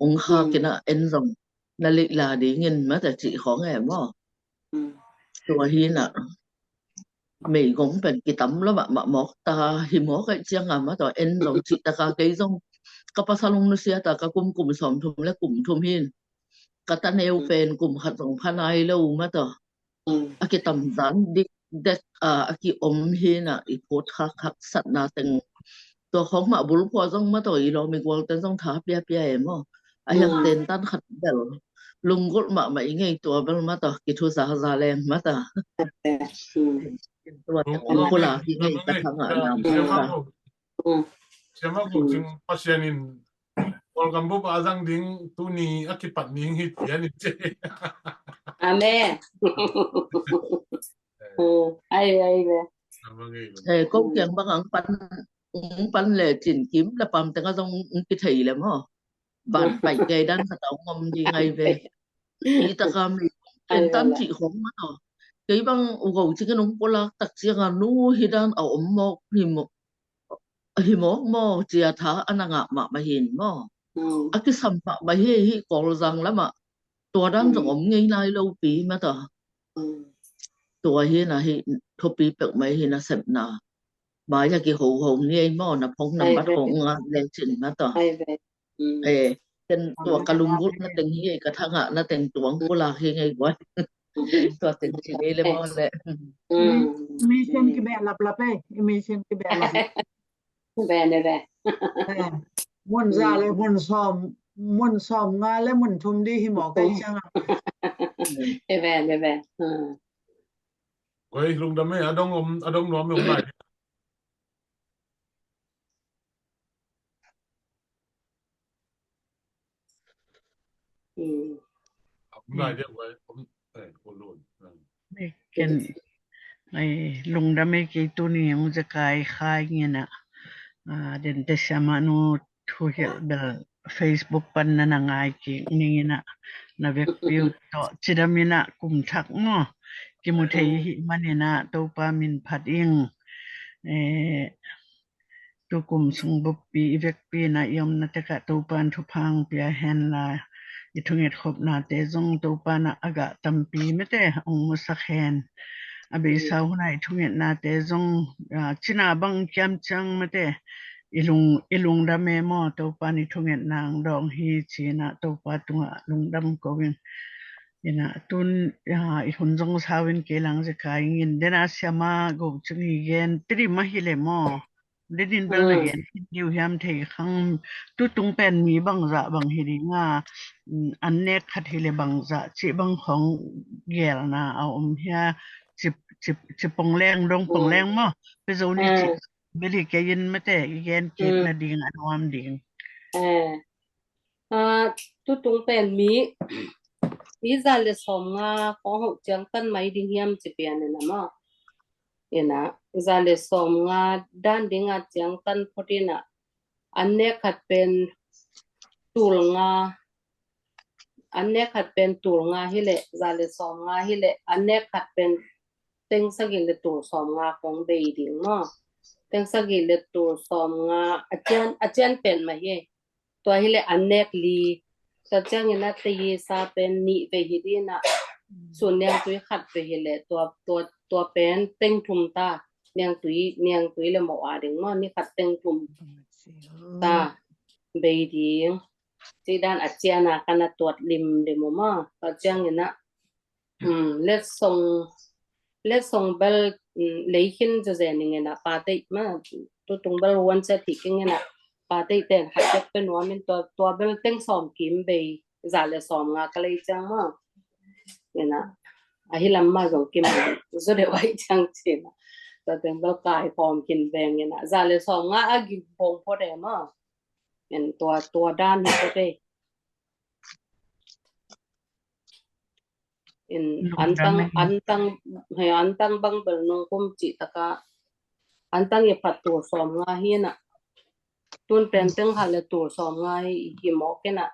ung khak in a en zong na lihla dingin mate cih khawng e maw. Tua hi na meigong pen kitam lo mahmah mawk ta hi mawk aih cianga mata en zong cih taka kei zong ka pasal ung nusia ta ka kum kum sawmthum le kum thum hin ka taneu pen kum khat zong pha nai lo mata. A kitamzan dik dek a, a kiom hi na i phut khak haksatna teng. Tua khawng mah bulphuh zong mata i lawm i gual ten zong tha piapia e maw. A hiang tentan khat bel lunggulh mahmah i ngei tua bel mata, kithuzaza leng mata. Tua teng ong pulak i ngei ka thangah nam. Siama Go Cing, Pasian in Kawlgam bup a zang ding tuni a kipat ning hi tian in ci. Amen. Ai, ai ve. Ko kiang bang ang pan, ang pan le cin kim la pam teng a zong ang kithei le maw. Ban pai kei dan khat a ong om ding ai ve. Hi taka mi ken tan cih khong mah tawh. Kei bang U Go Cing in ong pulak tak ciang a nu hi dan a om mawk hi mawk. Hi mawk maw cia tha a na ngah mahmah hin maw. A kisam mahmah hi hi Kawlzang lamah. Tua dan zong om ngei lai lo pi mah tawh. Tua hi na hi thupi peuhmah hi na sepna. Mai a kihoho ni ei maw na phone number khong ngah le cin mah tawh. Ken tua ka lunggulhna teng hi ei, ka thangahna teng tua ong pulak hi ngei guai. Tua teng ci ngei le maw le. Mission kibeh laplap ei, mission kibeh laplap. Ve ne ve. Mun za le mun sawm, mun sawm nga le mun thum di hi mawk ei ciang a. Ve ne ve. Guai lungdam ei, a dong om, a dong nuam ei om lai. Ken ai lungdam ei kei tuni ong zekai khai ngina. Dente siama nu thuhilh bel Facebook pan na na ngai kik ningina na vekpi uh tawh cidam ina kum thak maw kimu thei hi manina Topa min phat ing. Tukum sung buppi i vekpi na i omna tekah Topa in thupha ong pia hen la i thunget khopnate zong Topa in a gah tampi mate ong musak hen. A beisa huna i thungetnate zong cina bang kiam ciang mate i lung, i lungdam e maw Topa in i thungetna ong dawng hi cina Topa tungah lungdam ko ing. Ina tun i hun zong sau in kei lang zekai ngin dena siama Go Cing hi gen tiri mah hi le maw. Denin bel na gen khin diu hiam thei khang tutung pen mi bangzah bang hi ding a an nek khat hi le bangzah cih bang khong gelna a om hia ci pong leng dong pong leng maw pe zo ni cih bel hi kei in mate i gen kik na ding a nuam ding. Tutung pen mi i za le sawm nga khong hoh ciangtan mai ding hiam ci pian ina maw. Ina za le sawm nga dan ding a ciangtan phot ina an nek khat pen tul nga, an nek khat pen tul nga hi le za le sawm nga hi le an nek khat pen teng sagih le tul sawm nga khong bei ding maw. Teng sagih le tul sawm nga a cian, a cian pen mah hi. Tua hi le an nek li. Tua ciangin a tei sa pen nih vei hi dina sun niangtui khat vei hi le tua, tua, tua pen teng thum ta niangtui, niangtui le mawh a ding maw ni khat teng thum ta bei ding. Cih dan a ciana kana tuat lim lim uh maw. Tua ciangin a letsong, letsong bel lei khin zezen ning ina pa teih ma tutung bel huan cia thih keng ina pa teih ten khat tek pe nuam in tua, tua bel teng sawm kim bei za le sawm nga ka lei ciang ma ina a hi lam ma zong kim zo deuh ai ciang cina tua teng bel kai pawm kin veng ina za le sawm nga a gim pawm pawt e ma in tua, tua dan hi pawt e. In antang, antang, he antang bang bel nung kum cih taka antang i phat tul sawm nga hi na. Tun pen teng khat le tul sawm nga hi, hi mawk hi na.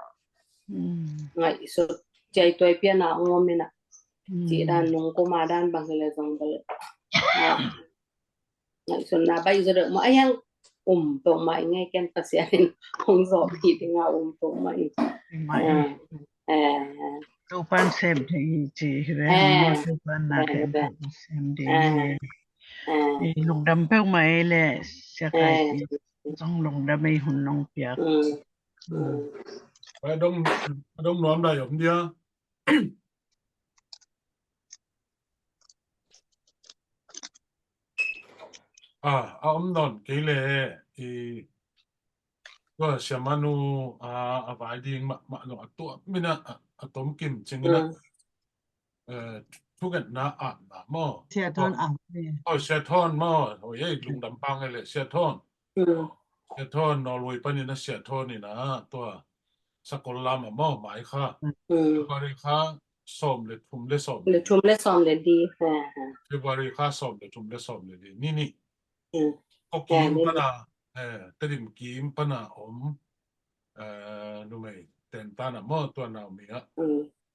Ngaihsut ciai tuai pian a ngawm hi na. Cih dan nung kum a dan bang hi le zong bel ngaihsutna baih zaw deuh mah a hiang um peuhmah i ngei ken Pasian in hong zawh hi ding a um peuhmah i. Topan sem thei hi ci hi ve. Topan na sem thei hi. Lungdam peuhmah ei le siakai zong lungdam ei hun nong piak. A dong, a dong nuam dai om dia. A, a om nawn kei le i tua siamanu a, a vai ding mahmah lo a tuah mina a tom kim cingin ah, eh, thungetna ah na maw. Sia Thawn ah. Oi, Sia Thawn maw. Oi, ei, lungdam pang ei le Sia Thawn. Sia Thawn, Norway panin a Sia Thawn in ah tua sakol lam ah maw, mai kha. February kha sawm le thum le sawm le thum le sawm le di. February kha sawm le thum le sawm le di. Ni ni. Ko kim pana, eh, Tedim kim pana om, eh, numei tentan ah maw, tua Naomi ah.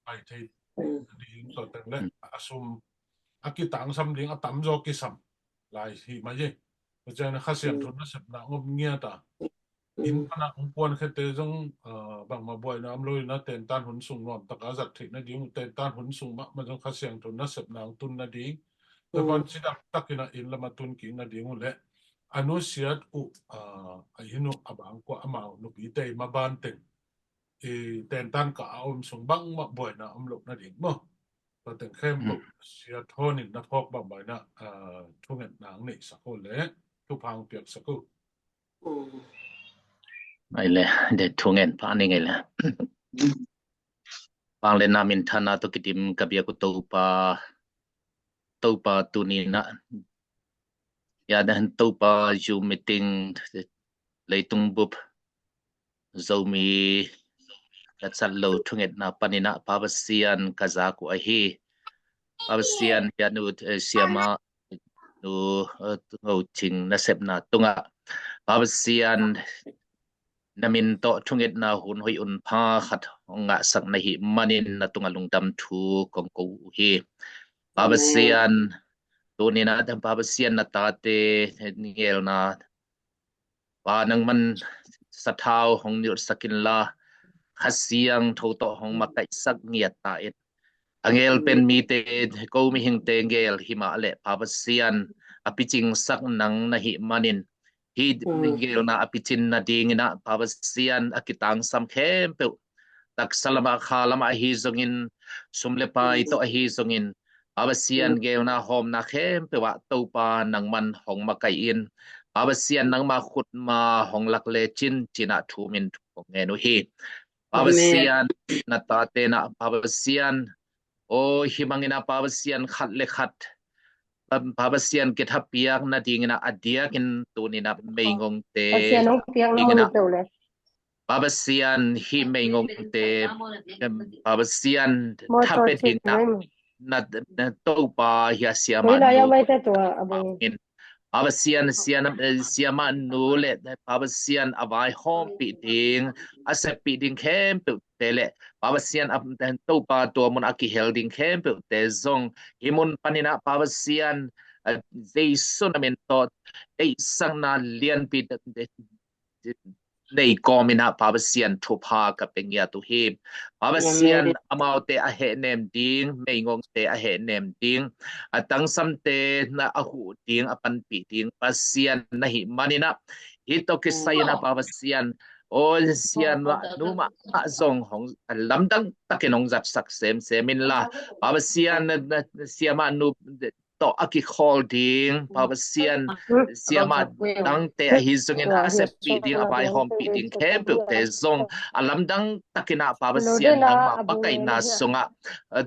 Pai thei ding tua teng le a sum a kitangsam ding a tamzaw kisam lai hi mai hi. Tua ciang Kha Siangtho nasepna om ngiat a, inn pana hong puan khete zong, ah, bangmah buaina om lo in ah, tentan hun sung nuam taka zat theih nading uh, tentan hun sung mahmah zong Kha Siangtho nasepna hong tun nading. Tua pan cidam takin ah inn lam a tun kik nading uh le a nusiat uh, ah, a inn uh a bangkua amau nupite i maban teng i tentan ka a om sung bangmah buaina om loh nading maw. Tua teng khempeuh Sia Thawn in na phawk bangmah in ah, ah, thungetna hong neihsak uh le thupha hong piaksak uh. Ai le, de thungen pa ni ngai le. Pang le na minthanna tawh kidim ka biak uh Topa, Topa tuni-in ah, ya dan Topa Zoom meeting, leitung bup Zomi ka cat lo thungetna panin ah Pa Pasian ka zak uh ahi. Pa Pasian, ya nu, eh, siamah nu, eh, Ngo Cing nasepna tungah Pa Pasian na min tawh thungetna hun hoih hun pha khat hong ngahsak na hih manin na tungah lungdam thu kong ko uh hi. Pa Pasian, tuni-in ah Pa Pasian na tate ngelna Pa nangman sathau hong nilhsak inla, Kha Siangtho tawh hong makaihsak ngiat ta in. A ngel pen mite, ko mihingte ngel hi mah leh Pa Pasian a picingsak nang na hih manin, hih ngelna a picin nadingin ah Pa Pasian a kitangsam khempeuh, taksa lamah kha lamah ahi zongin, sum le pai tawh ahi zongin, Pa Pasian ngelna hawmna khempeuh ah Topa nangman hong makaih in, Pa Pasian nangma khutma hong lak lecin ci-in ah thu min thu kong ngen uh hi. Pa Pasian, na tate'n ah Pa Pasian, aw, hih bangin ah Pa Pasian khat le khat, Pa, Pa Pasian kithapiak nadingin ah a diakin tuni-in ah meigongte dingin ah Pa Pasian hih meigongte, em, Pa Pasian thape ding na, na, na Topa hih a siamah nu, Pa Pasian, siamah nu le Pa Pasian a vaihawmpih ding, a seppih ding khempeuhte le Pa Pasian a, Topa tua mun a kihel ding khempeuhte zong hih mun panin ah Pa Pasian, a, Jesu na min tawh deihsakna lianpi nei kawmin ah Pa Pasian thupha ka pia ngiat uh hi. Pa Pasian, amaute a hehnem ding, meigongte a hehnem ding, a tangsamte na a huh ding, a panpih ding Pasian na hih manin ah, hih tawh kisai-in ah Pa Pasian, aw, siamah nu mah zong hong lamdang takin hong zatsak semsem inla, Pa Pasian, siamah nu tawh a kikhawl ding Pa Pasian, siamah dangte ahi zongin a seppih ding, a vaihawmpih ding khempeuhte zong a lamdang takin ah Pa Pasian, nangma pakaihna sungah, a,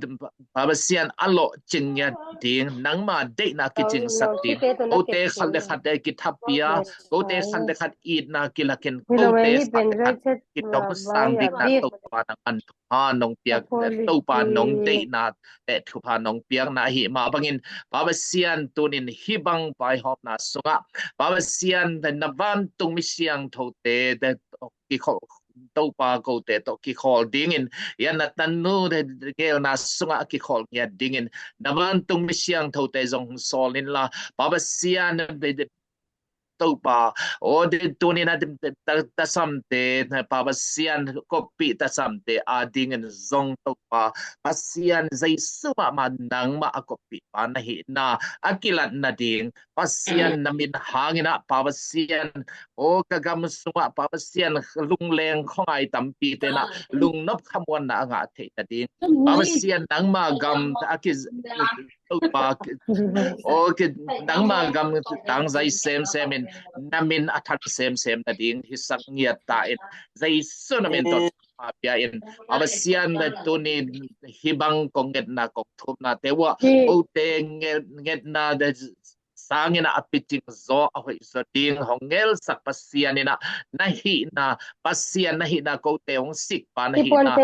Pa Pasian a lawhcin ngiat ding, nangma deihna kicingsak ding, kote khat le khat kithapiak, kote khat le khat itna kilakin, kote khat le khat kidomsang dingin ah Topa nangman thupha nong piak, Topa nong deihna le thupha nong piakna ahih mah bangin, Pa Pasian, tunin hih bang vaihawmna sungah Pa Pasian, na vantung mi siangthote, te, kikhawl, Topa kote tawh kikhawl dingin, ya na tanu te ngelna sungah kikhawl ngiat dingin, na vantung mi siangthote zong sawl inla, Pa Pasian, te, te, Topa, aw, tunin ah, ta, tasamte, Pa Pasian, koppih tasamte adingin zong Topa, Pasian Jesu mahmah nangmah a koppih pa na hihna a kilat nading, Pasian na min hangin ah, Pa Pasian, aw, ka gam sungah, Pa Pasian, lungleng khuangai tampite'n ah lungnop khamuanna a ngah theih nading, Pa Pasian, nangma gam a ki Topa, aw, nangma gam tangzai semsem in, na min a than semsem nading hisak ngiat ta in, Jesu na min tawh Topa pia in. Aw Pasian, tuni hih bang kong ngetna kong thumnate uh ah, kote nget, ngetna sangin a picing zaw a hoih zaw ding hong ngelsak Pasian in ah, na hihna, Pasian na hihna, kote hong sikpa na hihna,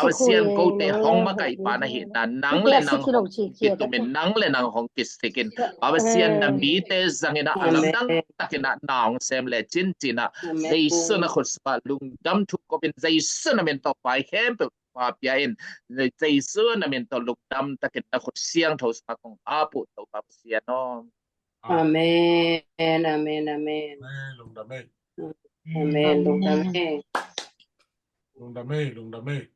Pasian, kote hong makaihpa na hihna, nang le nang hong kitumin, nang le nang hong kisikin, Pasian, na mite zangin ah a lamdang takin ah na hong sem le cincin ah, Jesu na khut sungah lungdam thu ko in, Jesu na min tawh pai khempeuh pha pia in, Jesu na min tawh lungdam takin na khut siangtho sungah kong ap uh, Topa Pasian aw. Amen, amen, amen. Amen, lungdam e. Amen, lungdam e. Lungdam e, lungdam e.